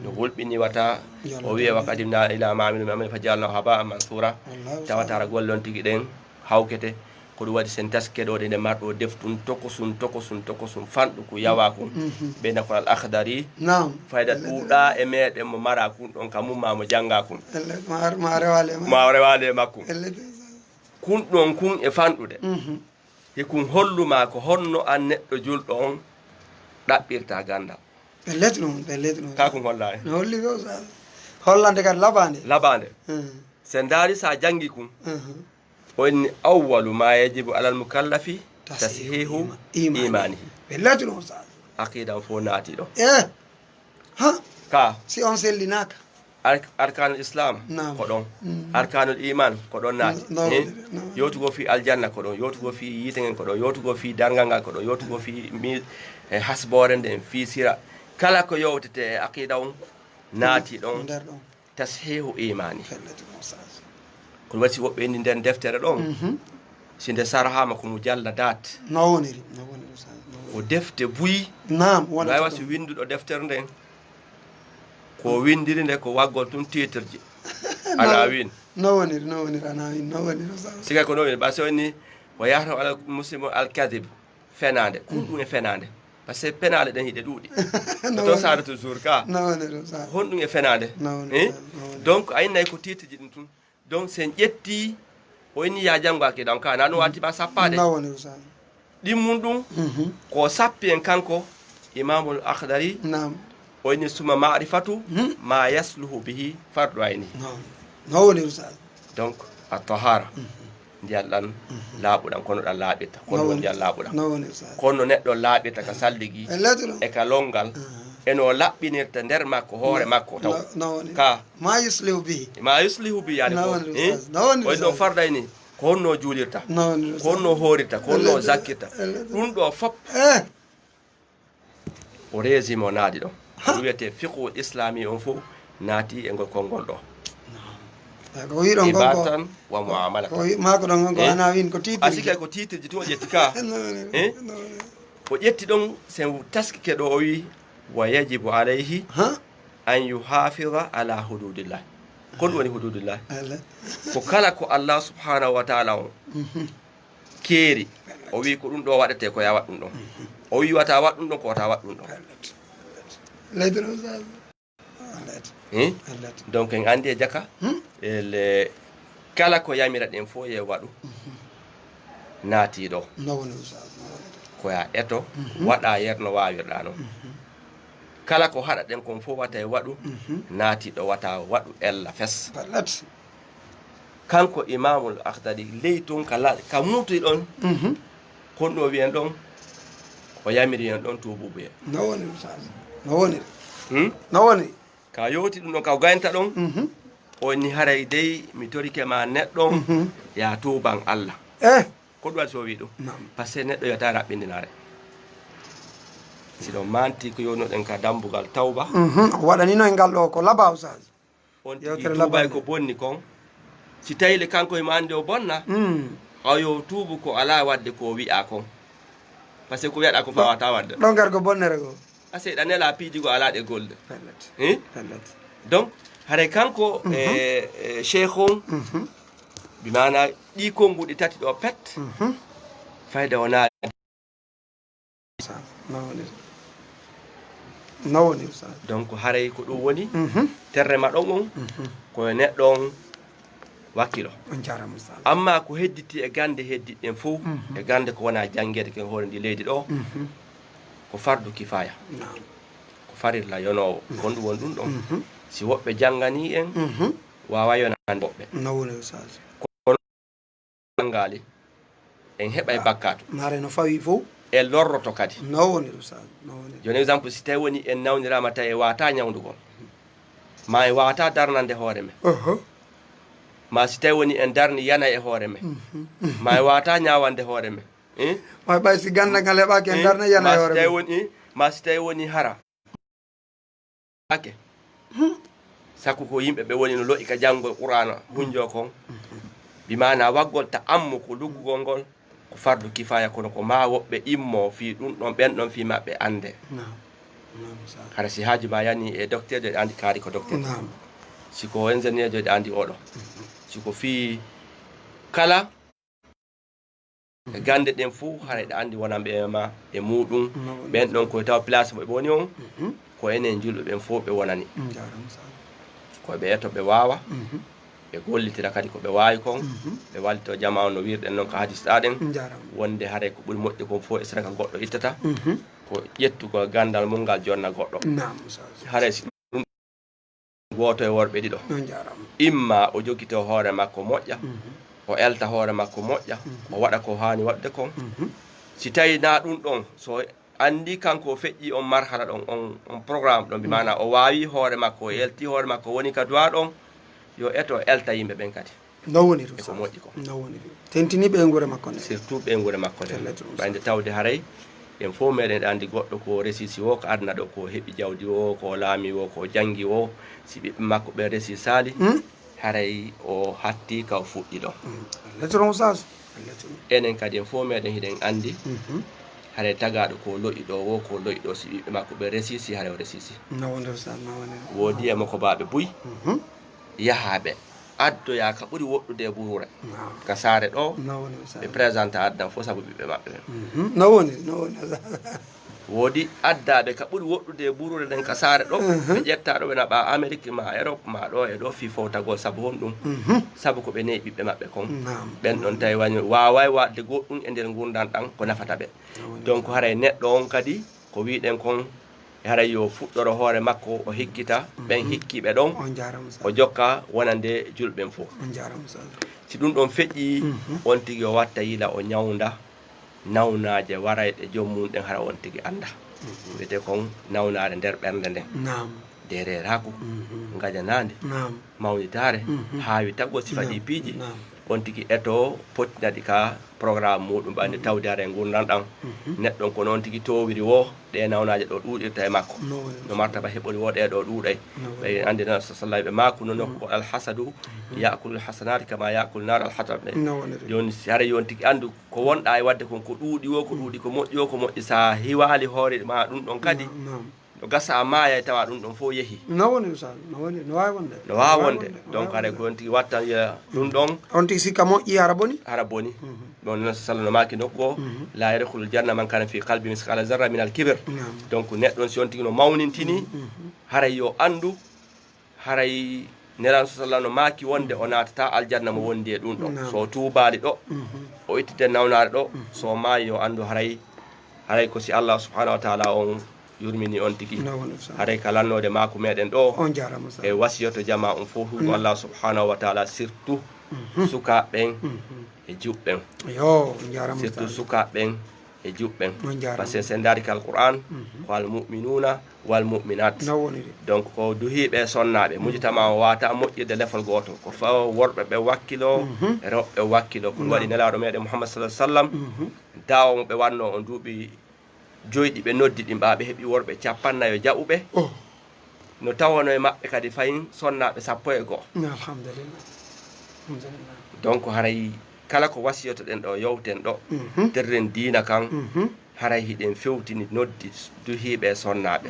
No hulɓini wata, yalla o wiya, taala, wa qadimna ila ma amilu min amalin fajalnahu haba'an mansura. Allahu akbar. Tawata hara golle on tigi ɗen hawkete. Ko ɗum waɗi sen taski keɗooɗe nde marɗo deftun tokosun, tokosun, tokosun, fanɗuku yawakun. Mhm. Ɓeyna ko al akhdari. Naam. Fayda ɗuuɗa e meɗen mo mara kun ɗon ka mum ma mo jannga kun. Elle, ma, ma rewaali e makko. Ma rewaali e makko. Elle. Kun ɗon kun e fanɗude. Mhm. Hikun hollu ma ko honno an neɗɗo julɗo on ɗaɓɓirta ganndal. Pellet ɗum, pellet ɗum. Ka kun holla en. No holli ko sa-, hollande kadi laɓande. Laɓande. Hmm. Sen ndaari sa janngi kun. Mhm. O inni, awwalu ma yajibu alal mukallafi tashihu, tashihu ima-, imani, imanihi. Pellet ɗum sa. Aqida o fof naati ɗo. Eh. Ha? Ka. Si on sellinaaka. Ar-, arkanul Islam, naam, ko ɗon. Mm. Arkanul Iman, ko ɗon naati. No, no, eh? No. Yewtugol fii aljanna, ko ɗon. Yewtugol fii yiite ngen, ko ɗon. Yewtugol fii darngal ngal, ko ɗon. Yewtugol fii mi-, e hasboore nden, fii sira. Kala ko yewtete e aqida on, naati ɗon. Nder ɗon. Tashihu imani. Pellet mo sa. Ko ɗum waɗi si woɓɓe inni nden deftere ɗon, mhm, si nde sarhaama ko mujalladat. No woniri, no woniri, Ustaz, no woniri. Ko defte buy. Naam, wonata. No wayi wa si winnduɗo deftere nden, ko winndiri nde ko waggol tun titre ji. Naam. Anawin. No woniri, no woniri, anawin, no woniri, Ustaz. Siga ko no woni, ba so ni, wa yahrumu alal muslimu al kadhib. Fenaande. Kun ɗum e fenaande. Parce que penaale ɗen hiɗe ɗuuɗi. No to woni. Saada toujours ka. No woni ɗum, sa. Honɗum e fenaande? No woni, eh? No woni. Donc, a innay ko titre ji ɗin tun. Donc, sen ƴetti, o inni ya janngo aqida on ka, na ɗum watti ma sappaade. No woni, sa. Ɗimmun ɗum, mhm, ko sappi en kanko, Imamul Akhdari, naam, o inni suma ma'rifatu, hmm, ma yasluhu bihi fardu ayni. Naam. No woni, Ustaz. Donc, a tahara. Mhm. Ndiyam ɗan, mhm, laaɓuɗam, kono ɗam laaɓirta. Kono no woni, ndiyam laaɓuɗam. No woni, Ustaz. Kono neɗɗo laaɓirta ka saldigi, e lettuɗo, e ka longal, mhm, e no laɓɓinirta nder makko, hoore makko taw. No, no woni. Ka. Ma yuslihu bihi. Ma yuslihu bihi, yani ko, no woni, eh? Ustaz. No woni, Ustaz. O ɗon farda ini. Ko honno juulirta? No woni, Ustaz. Ko honno hoorirta? Ko honno zakkirta? E lettuɗo. Ɗum ɗo fop. Eh. O résumé o naadi ɗon. Ha? Ko wiyetee fiqhul islami on fof naati e ngol konngol ɗo. Naam. Ko wiɗon kon ko ibatan wa muamala. Ko wi- maako ɗon kon ko Eh? Ana win ko A titiri. Sike ko titirji tun o ƴetti ka. Eh? O ƴetti ɗon sen taskike ɗo o wi wa yajibu alayhi Ha? An yuhafida ala hududillah. Ko ɗum woni hududillah? Ko kala ko Allah subhanahu wa ta'ala on keeri o wi ko ɗum ɗo waɗete ko ya waɗ ɗum ɗon. O wi wata waɗ ɗum ɗon ko wata waɗ ɗum ɗon. Lettre Oustaz. Lettre. Hmm? Lettre. Donc en andi e jaka Hmm? ele kala ko yamira ɗen fof ye waɗu naati ɗo. No woni Oustaz. Ko ya eto waɗa yerno wawirɗa noon. Kala ko haɗa ɗen kon fof wata e waɗu naati ɗo wata waɗu ella fes. Lettre. Kanko Imamul Akhdari ley tun ka la ka muutuy ɗon. Kon ɗo wiyen ɗon o yamiri en ɗon tuububuye. No woni Oustaz. No woni. Hmm? No woni. Ka yowti ɗum ɗon ka gaynta ɗon. Mhm. O ni haray dey mi torike ma neɗɗo Mhm. Ya tuuban Allah. Eh. Ko ɗum waɗi so o wi ɗum? Naam. Parce que neɗɗo yota raɓɓindinaare. Si ɗon manti ko yownoɗen ka dambugal tawba. Mhm. O waɗanino e ngal ɗo ko laba Oustaz. On tigi Yewtere tuubay labannde. Ko bonni kon. Si tawi le kanko himo anndi o bonna, Mm. Aw yo tuubu ko alaa waɗde ko o wi'a kon. Parce que ko wi'aɗaa ko fawata waɗde. Ɗon kadi ko bonnere goo. A seyɗa nela piiji goo alaa ɗe golde. Pellet. Eh? Pellet. Donc, haray kanko Mhm. e e cheikh on, Mhm. Bi maana ɗi konnguɗi tati ɗo pet, Mhm. Fayda o naati. Nawonir sa. Donc haray ko ɗum woni terre ma ɗon on, ko e neɗɗo on wakkilo. On jarama sa. Amma ko hedditi e gande heddiɗɗen fof, e gande ko wona jangede ken hoore ndi leydi ɗo, ko fardu kifaya. Ko farilla yonoowo. Kon ɗum woni ɗum ɗon. Si woɓɓe jangani en, wawa yonande woɓɓe. Nawonir sa. Janngaali, en heɓay bakkaatu. Naare no fawi fof. En lorroto kadi. No woniri, Ustaaz, no woniri. Jooni exemple, si tawi woni en nawniraama tawi en waata ñawndugol, ma en waata darnande hoore men, ma si tawi woni en darni yana e hoore men, ma en waata ñaawande hoore men, eh? Ma ɓay si gannda ngal heɓaaki en darna yana e hoore men. Ma si tawi woni hara ake. Saku ko yimɓe ɓe woni no lo'i ka janngol Qur'aana hunjo kon. Bi maana waggol ta ammu ko luggugol ngol ko fardu kifaya, kono ko ma woɓɓe immo fii ɗum ɗon, ɓen ɗon fii maɓɓe annde. Hara si haaju ma yani e docteur jo, ɗe anndi kaari ko docteur. Si ko ingénieur jo, ɗe anndi oɗo. Si ko fii kala Gannde ɗen fof haray ɗa anndi wonanɓe e ma e muuɗum. Ɓen ɗon koye tawa place mo ɓe woni on, ko enen julɓe ɓen fof ɓe wonani. Ko ɓe eto ɓe waawa, ɓe gollitira kadi ko ɓe waawi kon, ɓe wallito jamaa on no wiirɗen non ka hadisɗaa ɗen, wonde haray ko ɓuri moƴƴi kon fof e siraka goɗɗo ittata, ko ƴettugol ganndal mum ngal jonna goɗɗo. Haray si Gooto e worɓe ɗiɗo. On jaaraama. Imma o jogito hoore makko moƴƴa, o elta hoore makko moƴƴa, o waɗa ko haani waɗde kon. Si tawi na ɗum ɗon, so anndi kanko o feƴƴi on marhala ɗon, on, on programme ɗon, bi maana o waawi hoore makko, o elti hoore makko, woni ka duwa ɗon, yo eto elta yimɓe ɓen kadi. No woniri e ko moƴƴi ko. No woniri. Tentini ɓeynguure makko nde. Surtout ɓeynguure makko nde. Ɓayde tawde haray en fof meɗen anndi goɗɗo ko resisi o, ko aduna ɗo ko heɓi jawdi o, ko laami o, ko janngi o, si ɓiɓɓe makko ɓen resisaali, haray o hatti ka o fuɗɗi ɗo. Letron sas. Letron. Enen kadi en fof meɗen hiɗen anndi haray tagaaɗo ko lo'i ɗo o, ko lo'i ɗo, si ɓiɓɓe makko ɓen resisi haray o resisi. No woniri sas, no woniri. Woodi e makko baaɓe buy yahaaɓe addoyaa ka ɓuri woɗɗude e buruure ka saare ɗo, ɓe présenta addan fof sabu ɓiɓɓe maɓɓe ɓen. No woni, no woni. Woodi addaaɓe ka ɓuri woɗɗude e buruure ɗen ka saare ɗo, ɓe ƴetta ɗo ɓe naɓa Amérique ma Europe ma ɗo e ɗo fii fowtagol sabu honɗum? Sabu ko ɓe ne'i ɓiɓɓe maɓɓe kon. Ɓen ɗon tawi wani waaway waɗde goɗɗum e nder ngurndan ɗan ko nafata ɓe. Donc haray neɗɗo on kadi ko wi'ɗen kon, haray yo fuɗɗoro hoore makko, o hikkita ɓen hikkiiɓe ɗon, o jokka wonande julɓe ɓen fof. Si ɗum ɗon feƴƴi, on tigi o watta yila o ñawnda nawnaaje warayɗe joom mum ɗen, hara on tigi annda. Wiyetee kon nawnaare nder ɓernde nden. Deereeraaku, ngajanaandi, mawnitaare, haawi tagol sifa ɗii piiji. on tigi eto pottina ɗi ka programme muɗum ɓande tawde hara e ngurndan ɗan. Neɗɗon ko noon tigi towiri wo ɗe nawnaaje ɗo ɗuuɗirta e makko. No martaba heɓori wo ɗe ɗo ɗuuɗay. Ɓay anndi nan sa sallah ɓe maaku no nokku ko alhasadu yakulu alhasanati kama yakulu nar alhatab ɗe. Jooni si hara yon tigi anndu ko wonɗa e waɗde kon ko ɗuuɗi wo ko ɗuuɗi ko moƴƴi wo ko moƴƴi sa hiwaali hoore ma ɗum ɗon kadi. No gasa a maaya tawa ɗum ɗon fof yehi. No woni usal no woni no waawi wonde. No waawi wonde. Donc haɗa ko on tigi watta wiya ɗum ɗon. On tigi sikka moƴƴi hara boni. Hara boni. Ɗon non sallah no maaki nokku o la yadkhulu janna man kana fi qalbi misqala zarra min al kibir. Donc neɗɗon si on tigi no mawnintini haray yo anndu haray nelan so sallah no maaki wonde o naatata aljanna mo wondi e ɗum ɗo. So tuubaali ɗo o ittite nawnaare ɗo so maayi yo anndu haray haray ko si allah subhanahu wa taala on yurmini on tigi. Haray ka lannoode maaku meɗen ɗo e wasiyoto jama on fof huɗo allah subhanahu wa taala surtout sukaaɓe ɓen e juɓɓen. Surtout sukaaɓe ɓen e juɓɓen. Parce que sen daari ka alquran ko al muminuna wal muminat. Donc ko duhiiɓe e sonnaaɓe mujitama o wata moƴƴirde lefol gooto ko fa worɓe ɓe wakkilo rewɓe wakkilo ko waɗi nelaaɗo meɗen muhammad sallah sallam. Daawo mo ɓe wanno on duuɓi joyɗi ɓe noddi ɗin ɓa ɓe heɓi worɓe capannayo jaɓuɓe. No tawano e maɓɓe kadi fayin sonnaaɓe sappo e goo. Alhamdulillah. Donc haray kala ko wasiyotoɗen ɗo yowten ɗo terren diina kan haray hiɗen fewtini noddi duhiiɓe e sonnaaɓe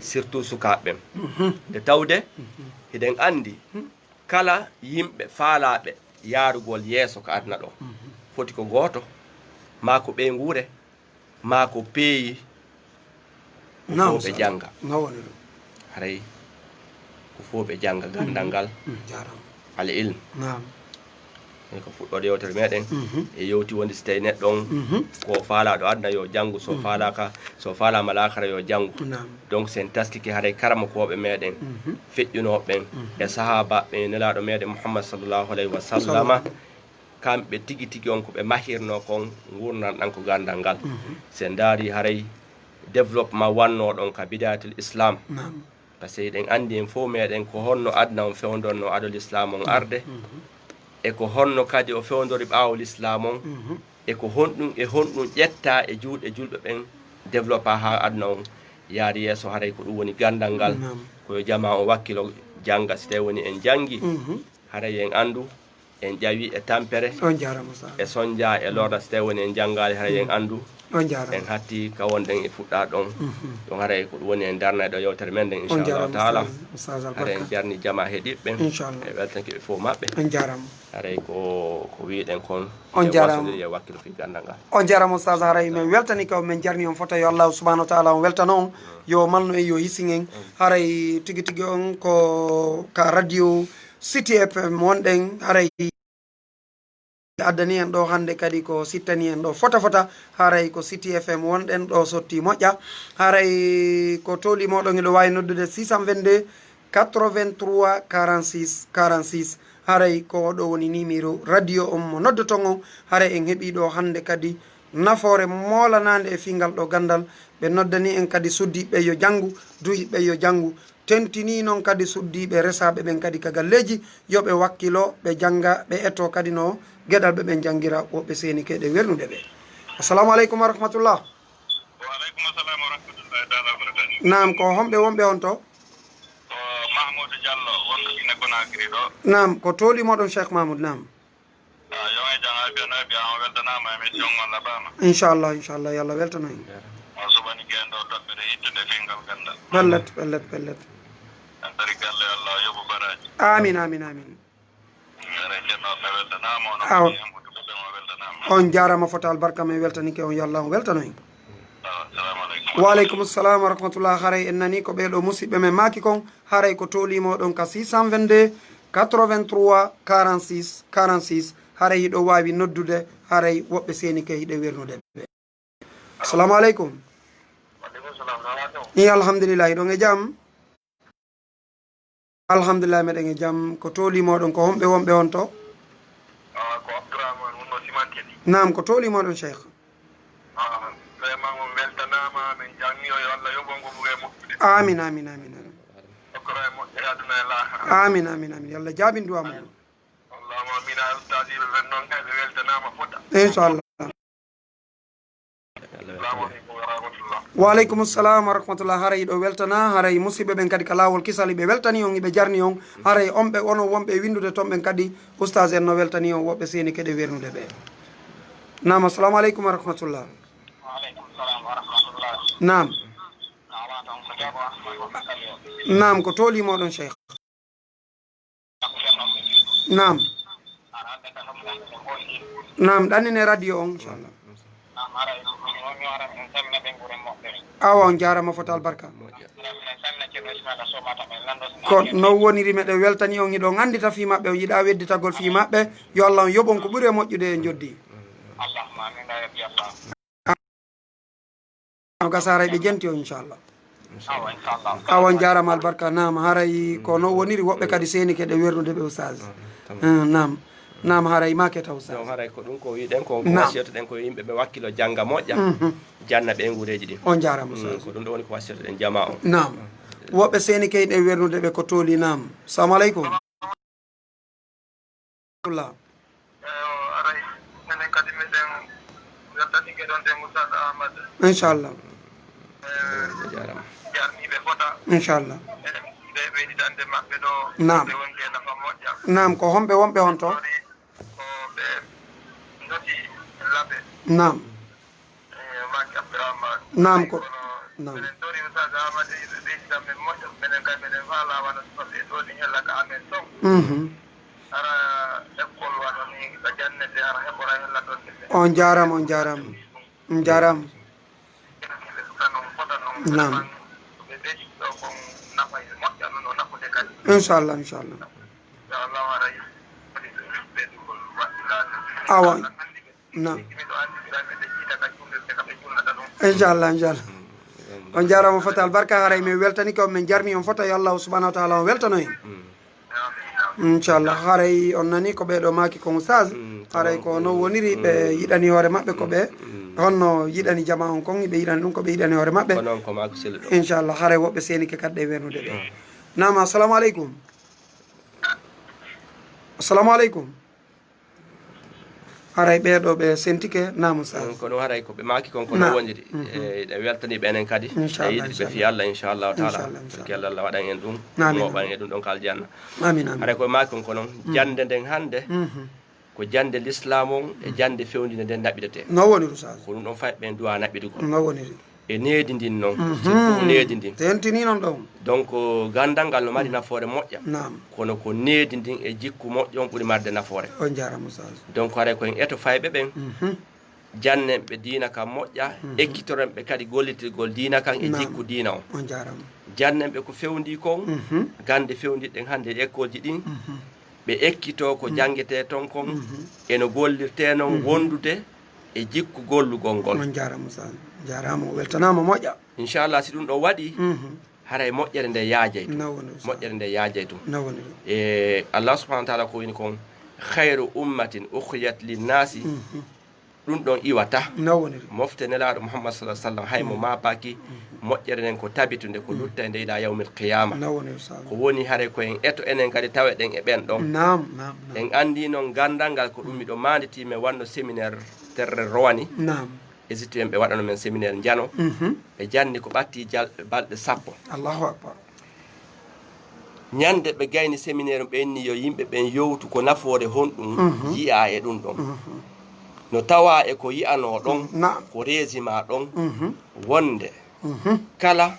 surtout sukaaɓe ɓen. Nde tawde hiɗen anndi kala yimɓe faalaaɓe yaarugol yeeso ka aduna ɗo foti ko gooto maa ko ɓeynguure maa ko peeyi ko fof ɓe jannga. Haray ko fof ɓe jannga ganndal ngal al ilm. Ko fuɗɗoode yewtere meɗen e yewti wondi si tawi neɗɗo on ko faalaaɗo aduna yo janngu so faalaaka so faalaama laakara yo janngu. Donc sen taskike haray karamokooɓe meɗen feƴƴunooɓe ɓen e sahaabaaɓe ɓen e nelaaɗo meɗen muhammad sallallahu alayhi wa sallama. Kamɓe tigi tigi on ko ɓe mahirno kon ngurndan ɗan ko gandal ngal. Si en ndaari haray développement wanno ɗon ka bidayatul islam. Parce que eɗen anndi en fof meɗen ko honno aduna on fewndonno ado l'islam on arde e ko honno kadi o fewndori ɓaawo l'islam on e ko honɗum e honɗum ƴetta e juuɗe julɓe ɓen développa haa aduna on yaari yeeso haray ko ɗum woni gandal ngal. Ko yo jama on wakkilo jannga si tawi woni en janngi haray en anndu en ƴawi e tampere on jarama sa e sonja e lorna si tawi woni en janngaali haray en anndu on jarama en hatti ka wonɗen e fuɗɗa ɗon ɗum haray ko ɗum woni en darna e ɗo yewtere men nden inchallahu taala. Haray en jarni jama heɗiɓe ɓen inchallah e weltanke ɓe fof maɓɓe on jarama haray ko ko wiɗen kon on jarama e wakkilo fi gandal ngal on jarama ustaz haray men weltani ka men jarni on foto yo allahu subhanahu wa taala on weltano on yo malno en yo hisin en haray tigi tigi on ko ka radio City F M wonɗen haray addani en ɗo hannde kadi ko sittani en ɗo fota fota haray ko City F M wonɗen ɗo sotti moƴƴa haray ko toli moɗon eɗo wawi noddude six cent vingt-deux quatre-vingt-trois quarante-six quarante-six haray ko ɗo woni numéro radio on mo noddoton on haray en heɓi ɗo hannde kadi nafoore molanande e fingal ɗo gandal ɓe noddani en kadi suddiɓe yo janngu duhiɓe yo janngu tentini noon kadi suddiiɓe resaaɓe ɓen kadi ka galleeji yo ɓe wakkilo ɓe jannga ɓe eto kadi no geɗalɓe ɓen janngira woɓɓe seenike ɗe wernude ɓe. Assalamu aleykum wa rahmatullah. Waaleykum assalam wa rahmatullahi taala wa barakatuh. Naam ko homɓe wonɓe on to? Ko Mahmoudou Diallo wonɗo Guinée Conakry ɗo. Naam ko tooli moɗon Cheikh Mahmoud naam. Yo e jam abi on abi on weltanaama émission on labaama. Inchallah inchallah yo allah weltano en. On suɓani gen ɗo toɓɓere hittude fingal gandal. Pellet pellet pellet. En tari galle allah yoɓu baraji. Amin amin amin. Yare ceerno ɓe weltanaama on awa on jaarama fota albarka men weltanike on yo allah on weltano en. Waaleykum salam wa rahmatullah haray en nani ko ɓeɗo musiɓɓe men maaki kon haray ko tolimo ɗon ka six cent vingt-deux quatre-vingt-trois quarante-six quarante-six haray hiɗo wawi noddude haray woɓɓe seni ke hiɗe wernude ɓe. Assalamu aleykum. I alhamdulillah hiɗon e jam. Alhamdulillah meɗen e jam ko tolimoɗon ko homɓe wonɓe on to? Ko abdourahmane wonno simantini. Naam ko tolimoɗon cheikh. Vraiment on weltanama min jangni o yo allah yoɓo ngo ɓuure moƴƴude. Amin amin amin amin. Okkora e moƴƴere aduna e lahara. Amin amin amin yo allah jaabin duwa mon. Allahumma Mina ustaasiiɓe ɓen noon kay, ɓe weltanaama fota. Inchallah. Assalamu aleykum wa rahmatullah. Wa aleykum salam wa rahmatullah. Haray ɗo weltana, haray musidɓe ɓen kadi ka laawol kisal, ɓe weltani on, ɓe jarni on. Haray on ɓe, onon wonɓe e winndude ton ɓen kadi, ustaas en no weltani on, woɓɓe seeni keɗe wernude ɓe. Naam, assalamu aleykum wa rahmatullah. Wa aleykum salam wa rahmatullah. Naam. Naam, ko tooli moɗon, Cheikh. Naam. Naam, ɗannine radio on, inchallah. Awa, on jaarama fota albarka. Ko no woniri, meɗen weltani on, hiɗon anndita fii maɓɓe, on yiɗa wedditagol fii maɓɓe. Yo Allah on yoɓon ko ɓuri e moƴƴude e njoddi. No gasa, haray ɓe jenti o, inchallah. Awa, inchallah. Awa, on jaarama albarka. Naam, haray ko no woniri, woɓɓe kadi seeni keɗe wernude ɓe, ustaas. Ah, naam. Naam, haray maake taw, ustaas. Non, haray ko ɗum ko wiɗen ko, ko Naam. Wasiytoɗen ko yimɓe ɓe wakkilo jannga moƴƴa, Mhm. janna ɓe nguureeji ɗin. On jaarama, Mm, ustaas. Ko ɗum ɗo woni ko wasiytoɗen jamaa on. Naam. Woɓɓe seeni keɗe wernude ɓe ko tooli, naam. Salamu aleykum. Rahmatullah. Eyo, aray, menen kadi meɗen weltanike ɗon de Moussa Ahmad. Inchallah. Eh, jarniiɓe fota. Inchallah. Eɗen ɓe ɓeyditande maɓɓe ɗo. Naam. Ɓe wonde nafa moƴƴa. Naam, ko homɓe wonɓe hon to? Ko ɓe noti laɓe. Naam. Eh, Maki Abdourahmane. Naam, ko, Kono naam. Menen tori Oustaz Amadou, ɓe ɓeydita men moƴƴo, menen kay meɗen faala wano so ɓe ɗoni hella ka amen ton. Mhm. Ara école wano ni ka jannete, ara heɓora hella ɗon ni. On jaarama, on jaarama. On jaarama. Ɓe fota non, fota non, Naam. Vraiment, ɓe ɓeydito kon nafa e moƴƴa non, o nafude kadi. Inchallah, inchallah. Inchallah, ara ɓeydugol waɗɗilaade. Awa. Naam. Inchallah, inchallah. On jaarama fota albarka, haray min weltani ko, min jarni on fota, yo Allah subhanahu wa taala on weltano en. Inchallah, haray on nani ko ɓeɗo maaki kon, ustaz. Mm, haray ko no woniri, ɓe yiɗani hoore maɓɓe ko ɓe, honno yiɗani jama on kon, ɓe yiɗani ɗum ko ɓe yiɗani hoore maɓɓe. Ko noon ko maako selluɗo. Inchallah, haray woɓɓe seenike kadi ɗe wernude ɓe. Naam, assalamu aleykum. Assalamu aleykum. Haray ɓeeɗo ɓe sentike, naam, ustaz. Mm, ko ɗum haray ko ɓe maaki kon, ko ɗum woniri. Mhm. E, ɗe weltani ɓe enen kadi. Inchallah, e yiɗi ɓe fi Allah, inchallahu taala. Inchallah, inchallah. Barke Allah, Allah waɗan en ɗum, amin, mooɓan en ɗum ɗon ka aljanna. Amin, amin. Haray ko ɓe maaki kon ko noon, jannde nden hannde, mhm, ko jannde l'islam on e jannde fewndinde nden naɓidete. No woniri, ustaz? Ko ɗum ɗon fay ɓen duwa naɓidugol. No woniri. E needi ndin non, mhm, surtout needi ndin. Tentini non ɗon. Donc, ganndal ngal no mari nafoore moƴƴa. Naam. Kono ko needi ndin e jikku moƴƴo on ɓuri marde nafoore. On jaarama, ustaz. Donc, haray ko en eto fayɓe ɓen, mhm, jannen ɓe diina kan moƴƴa, mhm, ekkitoren ɓe kadi gollitirgol diina kan e, naam, jikku diina on. On jaarama. Jannen ɓe ko fewndi kon, mhm, gannde fewndiɗen hannde e école ji ɗin. Mhm. Ɓe ekkitoo ko, mm, janngetee ton kon, mhm, e no gollirtee non, mhm, wondude e jikku gollugol ngol. On jaarama, ustaz. Jaarama, o weltanaama moƴƴa. Inchallah, si ɗum ɗo waɗi, mhm, haray moƴƴere nde yaajay tun. No woni, ustaz. Moƴƴere nde yaajay tun. No woni ɗum. E Allah subhanahu wa taala ko wini kon, "Khayru ummatin ukhrijat linnasi." Mhm. Ɗum ɗon iwata. No woniri. Mofte Nelaaɗo Muhammad sallallahu alaihi wasallam, hay mo, mm, maapaaki, mm, moƴƴere nden ko tabitunde, ko, mm, luttande ila yawmil qiyama. No woniri, sa. Ko woni hare ko en eto enen kadi taweɗen e ɓen ɗon. Naam, naam, naam. En anndi noon ganndal ngal ko ɗum miɗo maanditi men wanno séminaire terre rowani. Naam. Égypte en ɓe waɗano men séminaire njano. Mhm. Ɓe janni ko ɓatti jal-, balɗe sappo. Allahu akbar. Ñande ɓe gayni séminaire, ɓe inni yo yimɓe ɓen yowtu ko nafoore honɗum, mhm, yi'aa e ɗum ɗon. Mhm. No tawaa e ko yi'anoo ɗon, naam, ko reesima ɗon, mhm, wonde, mhm, kala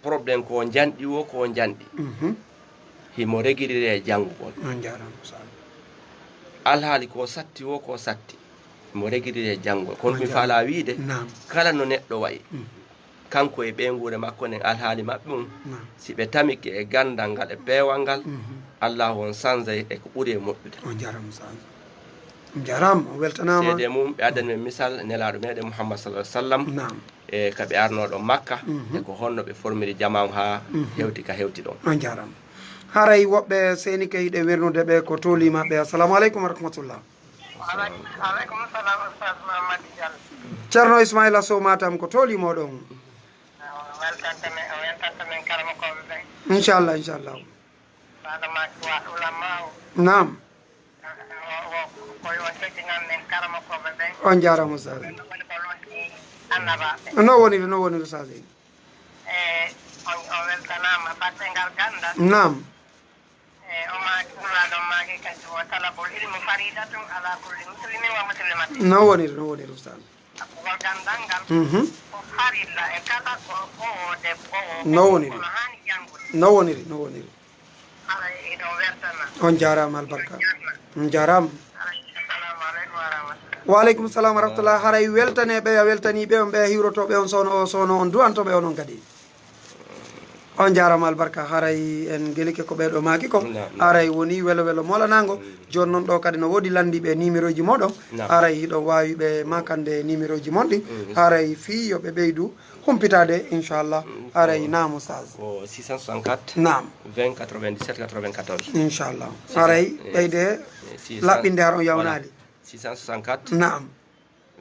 problème ko njanɗi wo ko njanɗi, mhm, himo regirire e janngugol. On jaaraama, Saalum. Alhaali ko satti wo ko satti, himo regirire e janngugol. Kono mi faalaa wiide, naam, kala no neɗɗo wa'i, mhm, kanko e ɓeynguure makko nden, alhaali maɓɓe mum, naam, si ɓe tamike e ganndal ngal e peewal ngal, mhm, Allaahu on sanjay e ko ɓuri e moƴƴude. On jaaraama, Ustaaz. On jaaraama, on weltanaama. Seede mum, ɓe addani men misal Nelaaɗo meɗen Muhammad sallallahu alaihi wasallam, naam, e ka ɓe arnoo ɗo Makka, mhm, e ko honno ɓe formiri jamaa on haa, mhm, hewti ka hewti ɗon. On jaaraama. Haray woɓɓe seenike hiɗen wernude ɓe ko tooli maɓɓe. Assalamu aleykum wa rahmatullah. Aleykum salam, Ustaaz Mamadi Diallo. Ceerno Ismaila Sow Matam, ko tooli moɗon. Weltante men, weltante men karamokooɓe ɓen. Inchallah, inchallah. Fadama Tuwa Ulama o. Naam. O, o, ko yo teddinam men karamokooɓe ɓen. On jaaraama, Oustaz. Ɓen woni ko loosi annabaaɓe. No woniri, no woniri, Oustaz? E, on, on weltanaama batte ngal ganndal. Naam. E, o maaki, Nulaaɗo maaki kadi, "Wa talabul ilmi faridatun ala kulli muslimin wa muslimatin." No woniri, no woniri, Oustaz. Ngol ganndal ngal Mhm. ko farilla e kala gorko o, debbo o, No woniri. Kono haani janngude. No woniri, no woniri. Haray eɗon weltana. On jaaraama albarka. On jaaraama. Haray, assalamu aleykum wa rahmatullah. Wa aleykum salam wa rahmatullah. Haray weltane ɓe, a weltani ɓe, on ɓe hiwroto ɓe, on soono o soono, on du'anto ɓe onon kadi. On jaaraama albarka. Haray en gelike ko ɓeeɗo maaki ko. Naam, naam. Haray woni welo welo moolanaango. Mm. Jooni noon ɗo kadi no woodi lanndiiɓe numéroji mooɗon. Naam. Haray hiɗon waawi ɓe maakande numéroji mon ɗi. Mm. Haray fii yo ɓe ɓeydu humpitaade, inchallah. Mm, Haray ko naam, Oustaz. Ko six cent soixante-quatre, Naam. vingt quatre-vingt-dix-sept quatre-vingt-quatorze. Inchallah. Six cents, Haray eh, ɓeyde eh, six cents, laɓɓinde har on voilà. Yawnaali. Six cent soixante-quatre, Naam.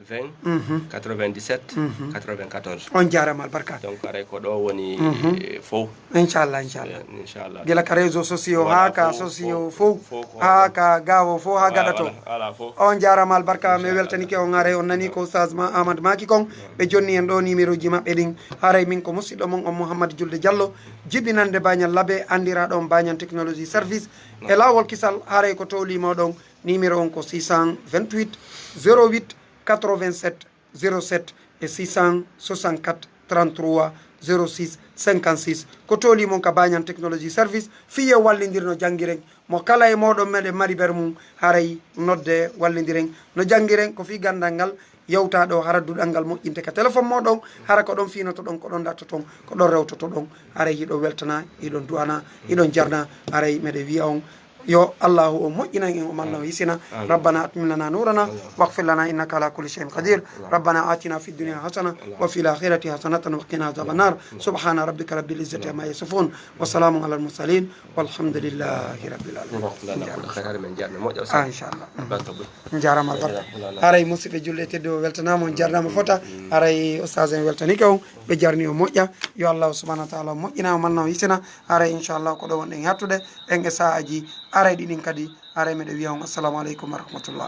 vingt, Mhm. quatre-vingt-dix-sept, Mhm. quatre-vingt-quatorze. On jaaraama albarka. Donc, haray ko ɗo woni, Mhm. eh, fow. Inchallah, inchallah. Eh, inchallah. Gila ka réseaux sociaux, Voilà, haa ka fow, sociaux fow, fow, fow ko haa ka gaawo fow, haa Voilà, gaɗa to. Voilà, voilà, fow. On jaaraama albarka, mi Inchallah. weltanike on, haray on nani ko Oustaz Ma-, Ahmad maaki kon. Ɓe jonni en ɗo numéroji maɓɓe ɗin. Haray min ko musiɗɗo mon on Mouhammad Julde Diallo, jibinande Bañal Labe, anndiraaɗo on Bañal Technologie Service. E laawol kisal, haray ko towlii mooɗon, numéro on ko six cent vingt-huit zéro huit quatre-vingt-sept zéro sept e six cent soixante-quatre trente-trois zéro six cinquante-six. Ko towlii mon ka Bañal Technologie Service, fii yo wallindir no janngiren. Mo kala e mooɗon meɗen mari ber mum, haray nodde wallindiren. No janngiren ko fii ganndal ngal yewtaa ɗo, hara duɗal ngal moƴƴinte ka téléphone mooɗon, hara ko ɗon fiinotoɗon, ko ɗon ɗattoton, ko ɗon rewtotoɗon. Haray hiɗon weltana, hiɗon du'ana, hiɗon jarna, haray meɗen wi'a on, yo Allahu o moƴƴinan en, o manna o hisina. Amin. ربنا أتمم لنا نورنا Amin. واغفر لنا إنك على كل شيء قدير. Amin. ربنا آتنا في الدنيا حسنة Amin. وفي الآخرة حسنة وقنا عذاب النار. Amin. سبحان ربك رب العزة عما يصفون وسلام على المرسلين والحمد لله رب العالمين. Jazakumullahu khairan, men jarna moƴƴa. Ah, inchallah. Barka buri. Jaaraama albarka. Jazakumullahu. Haray musiɓɓe julɓe tedduɓe weltanaama, on jarnaama fota. Haray Oustaz en weltanike on, ɓe jarni o moƴƴa. Yo Allahu subhanahu wa taala moƴƴina o manna o hisina. Haray inchallah ko ɗo wonɗen hattude. Ɗen e sa'aaji arayɗi ɗin kadi, haray meɗen wi'a on assalamu aleykum wa rahmatullah.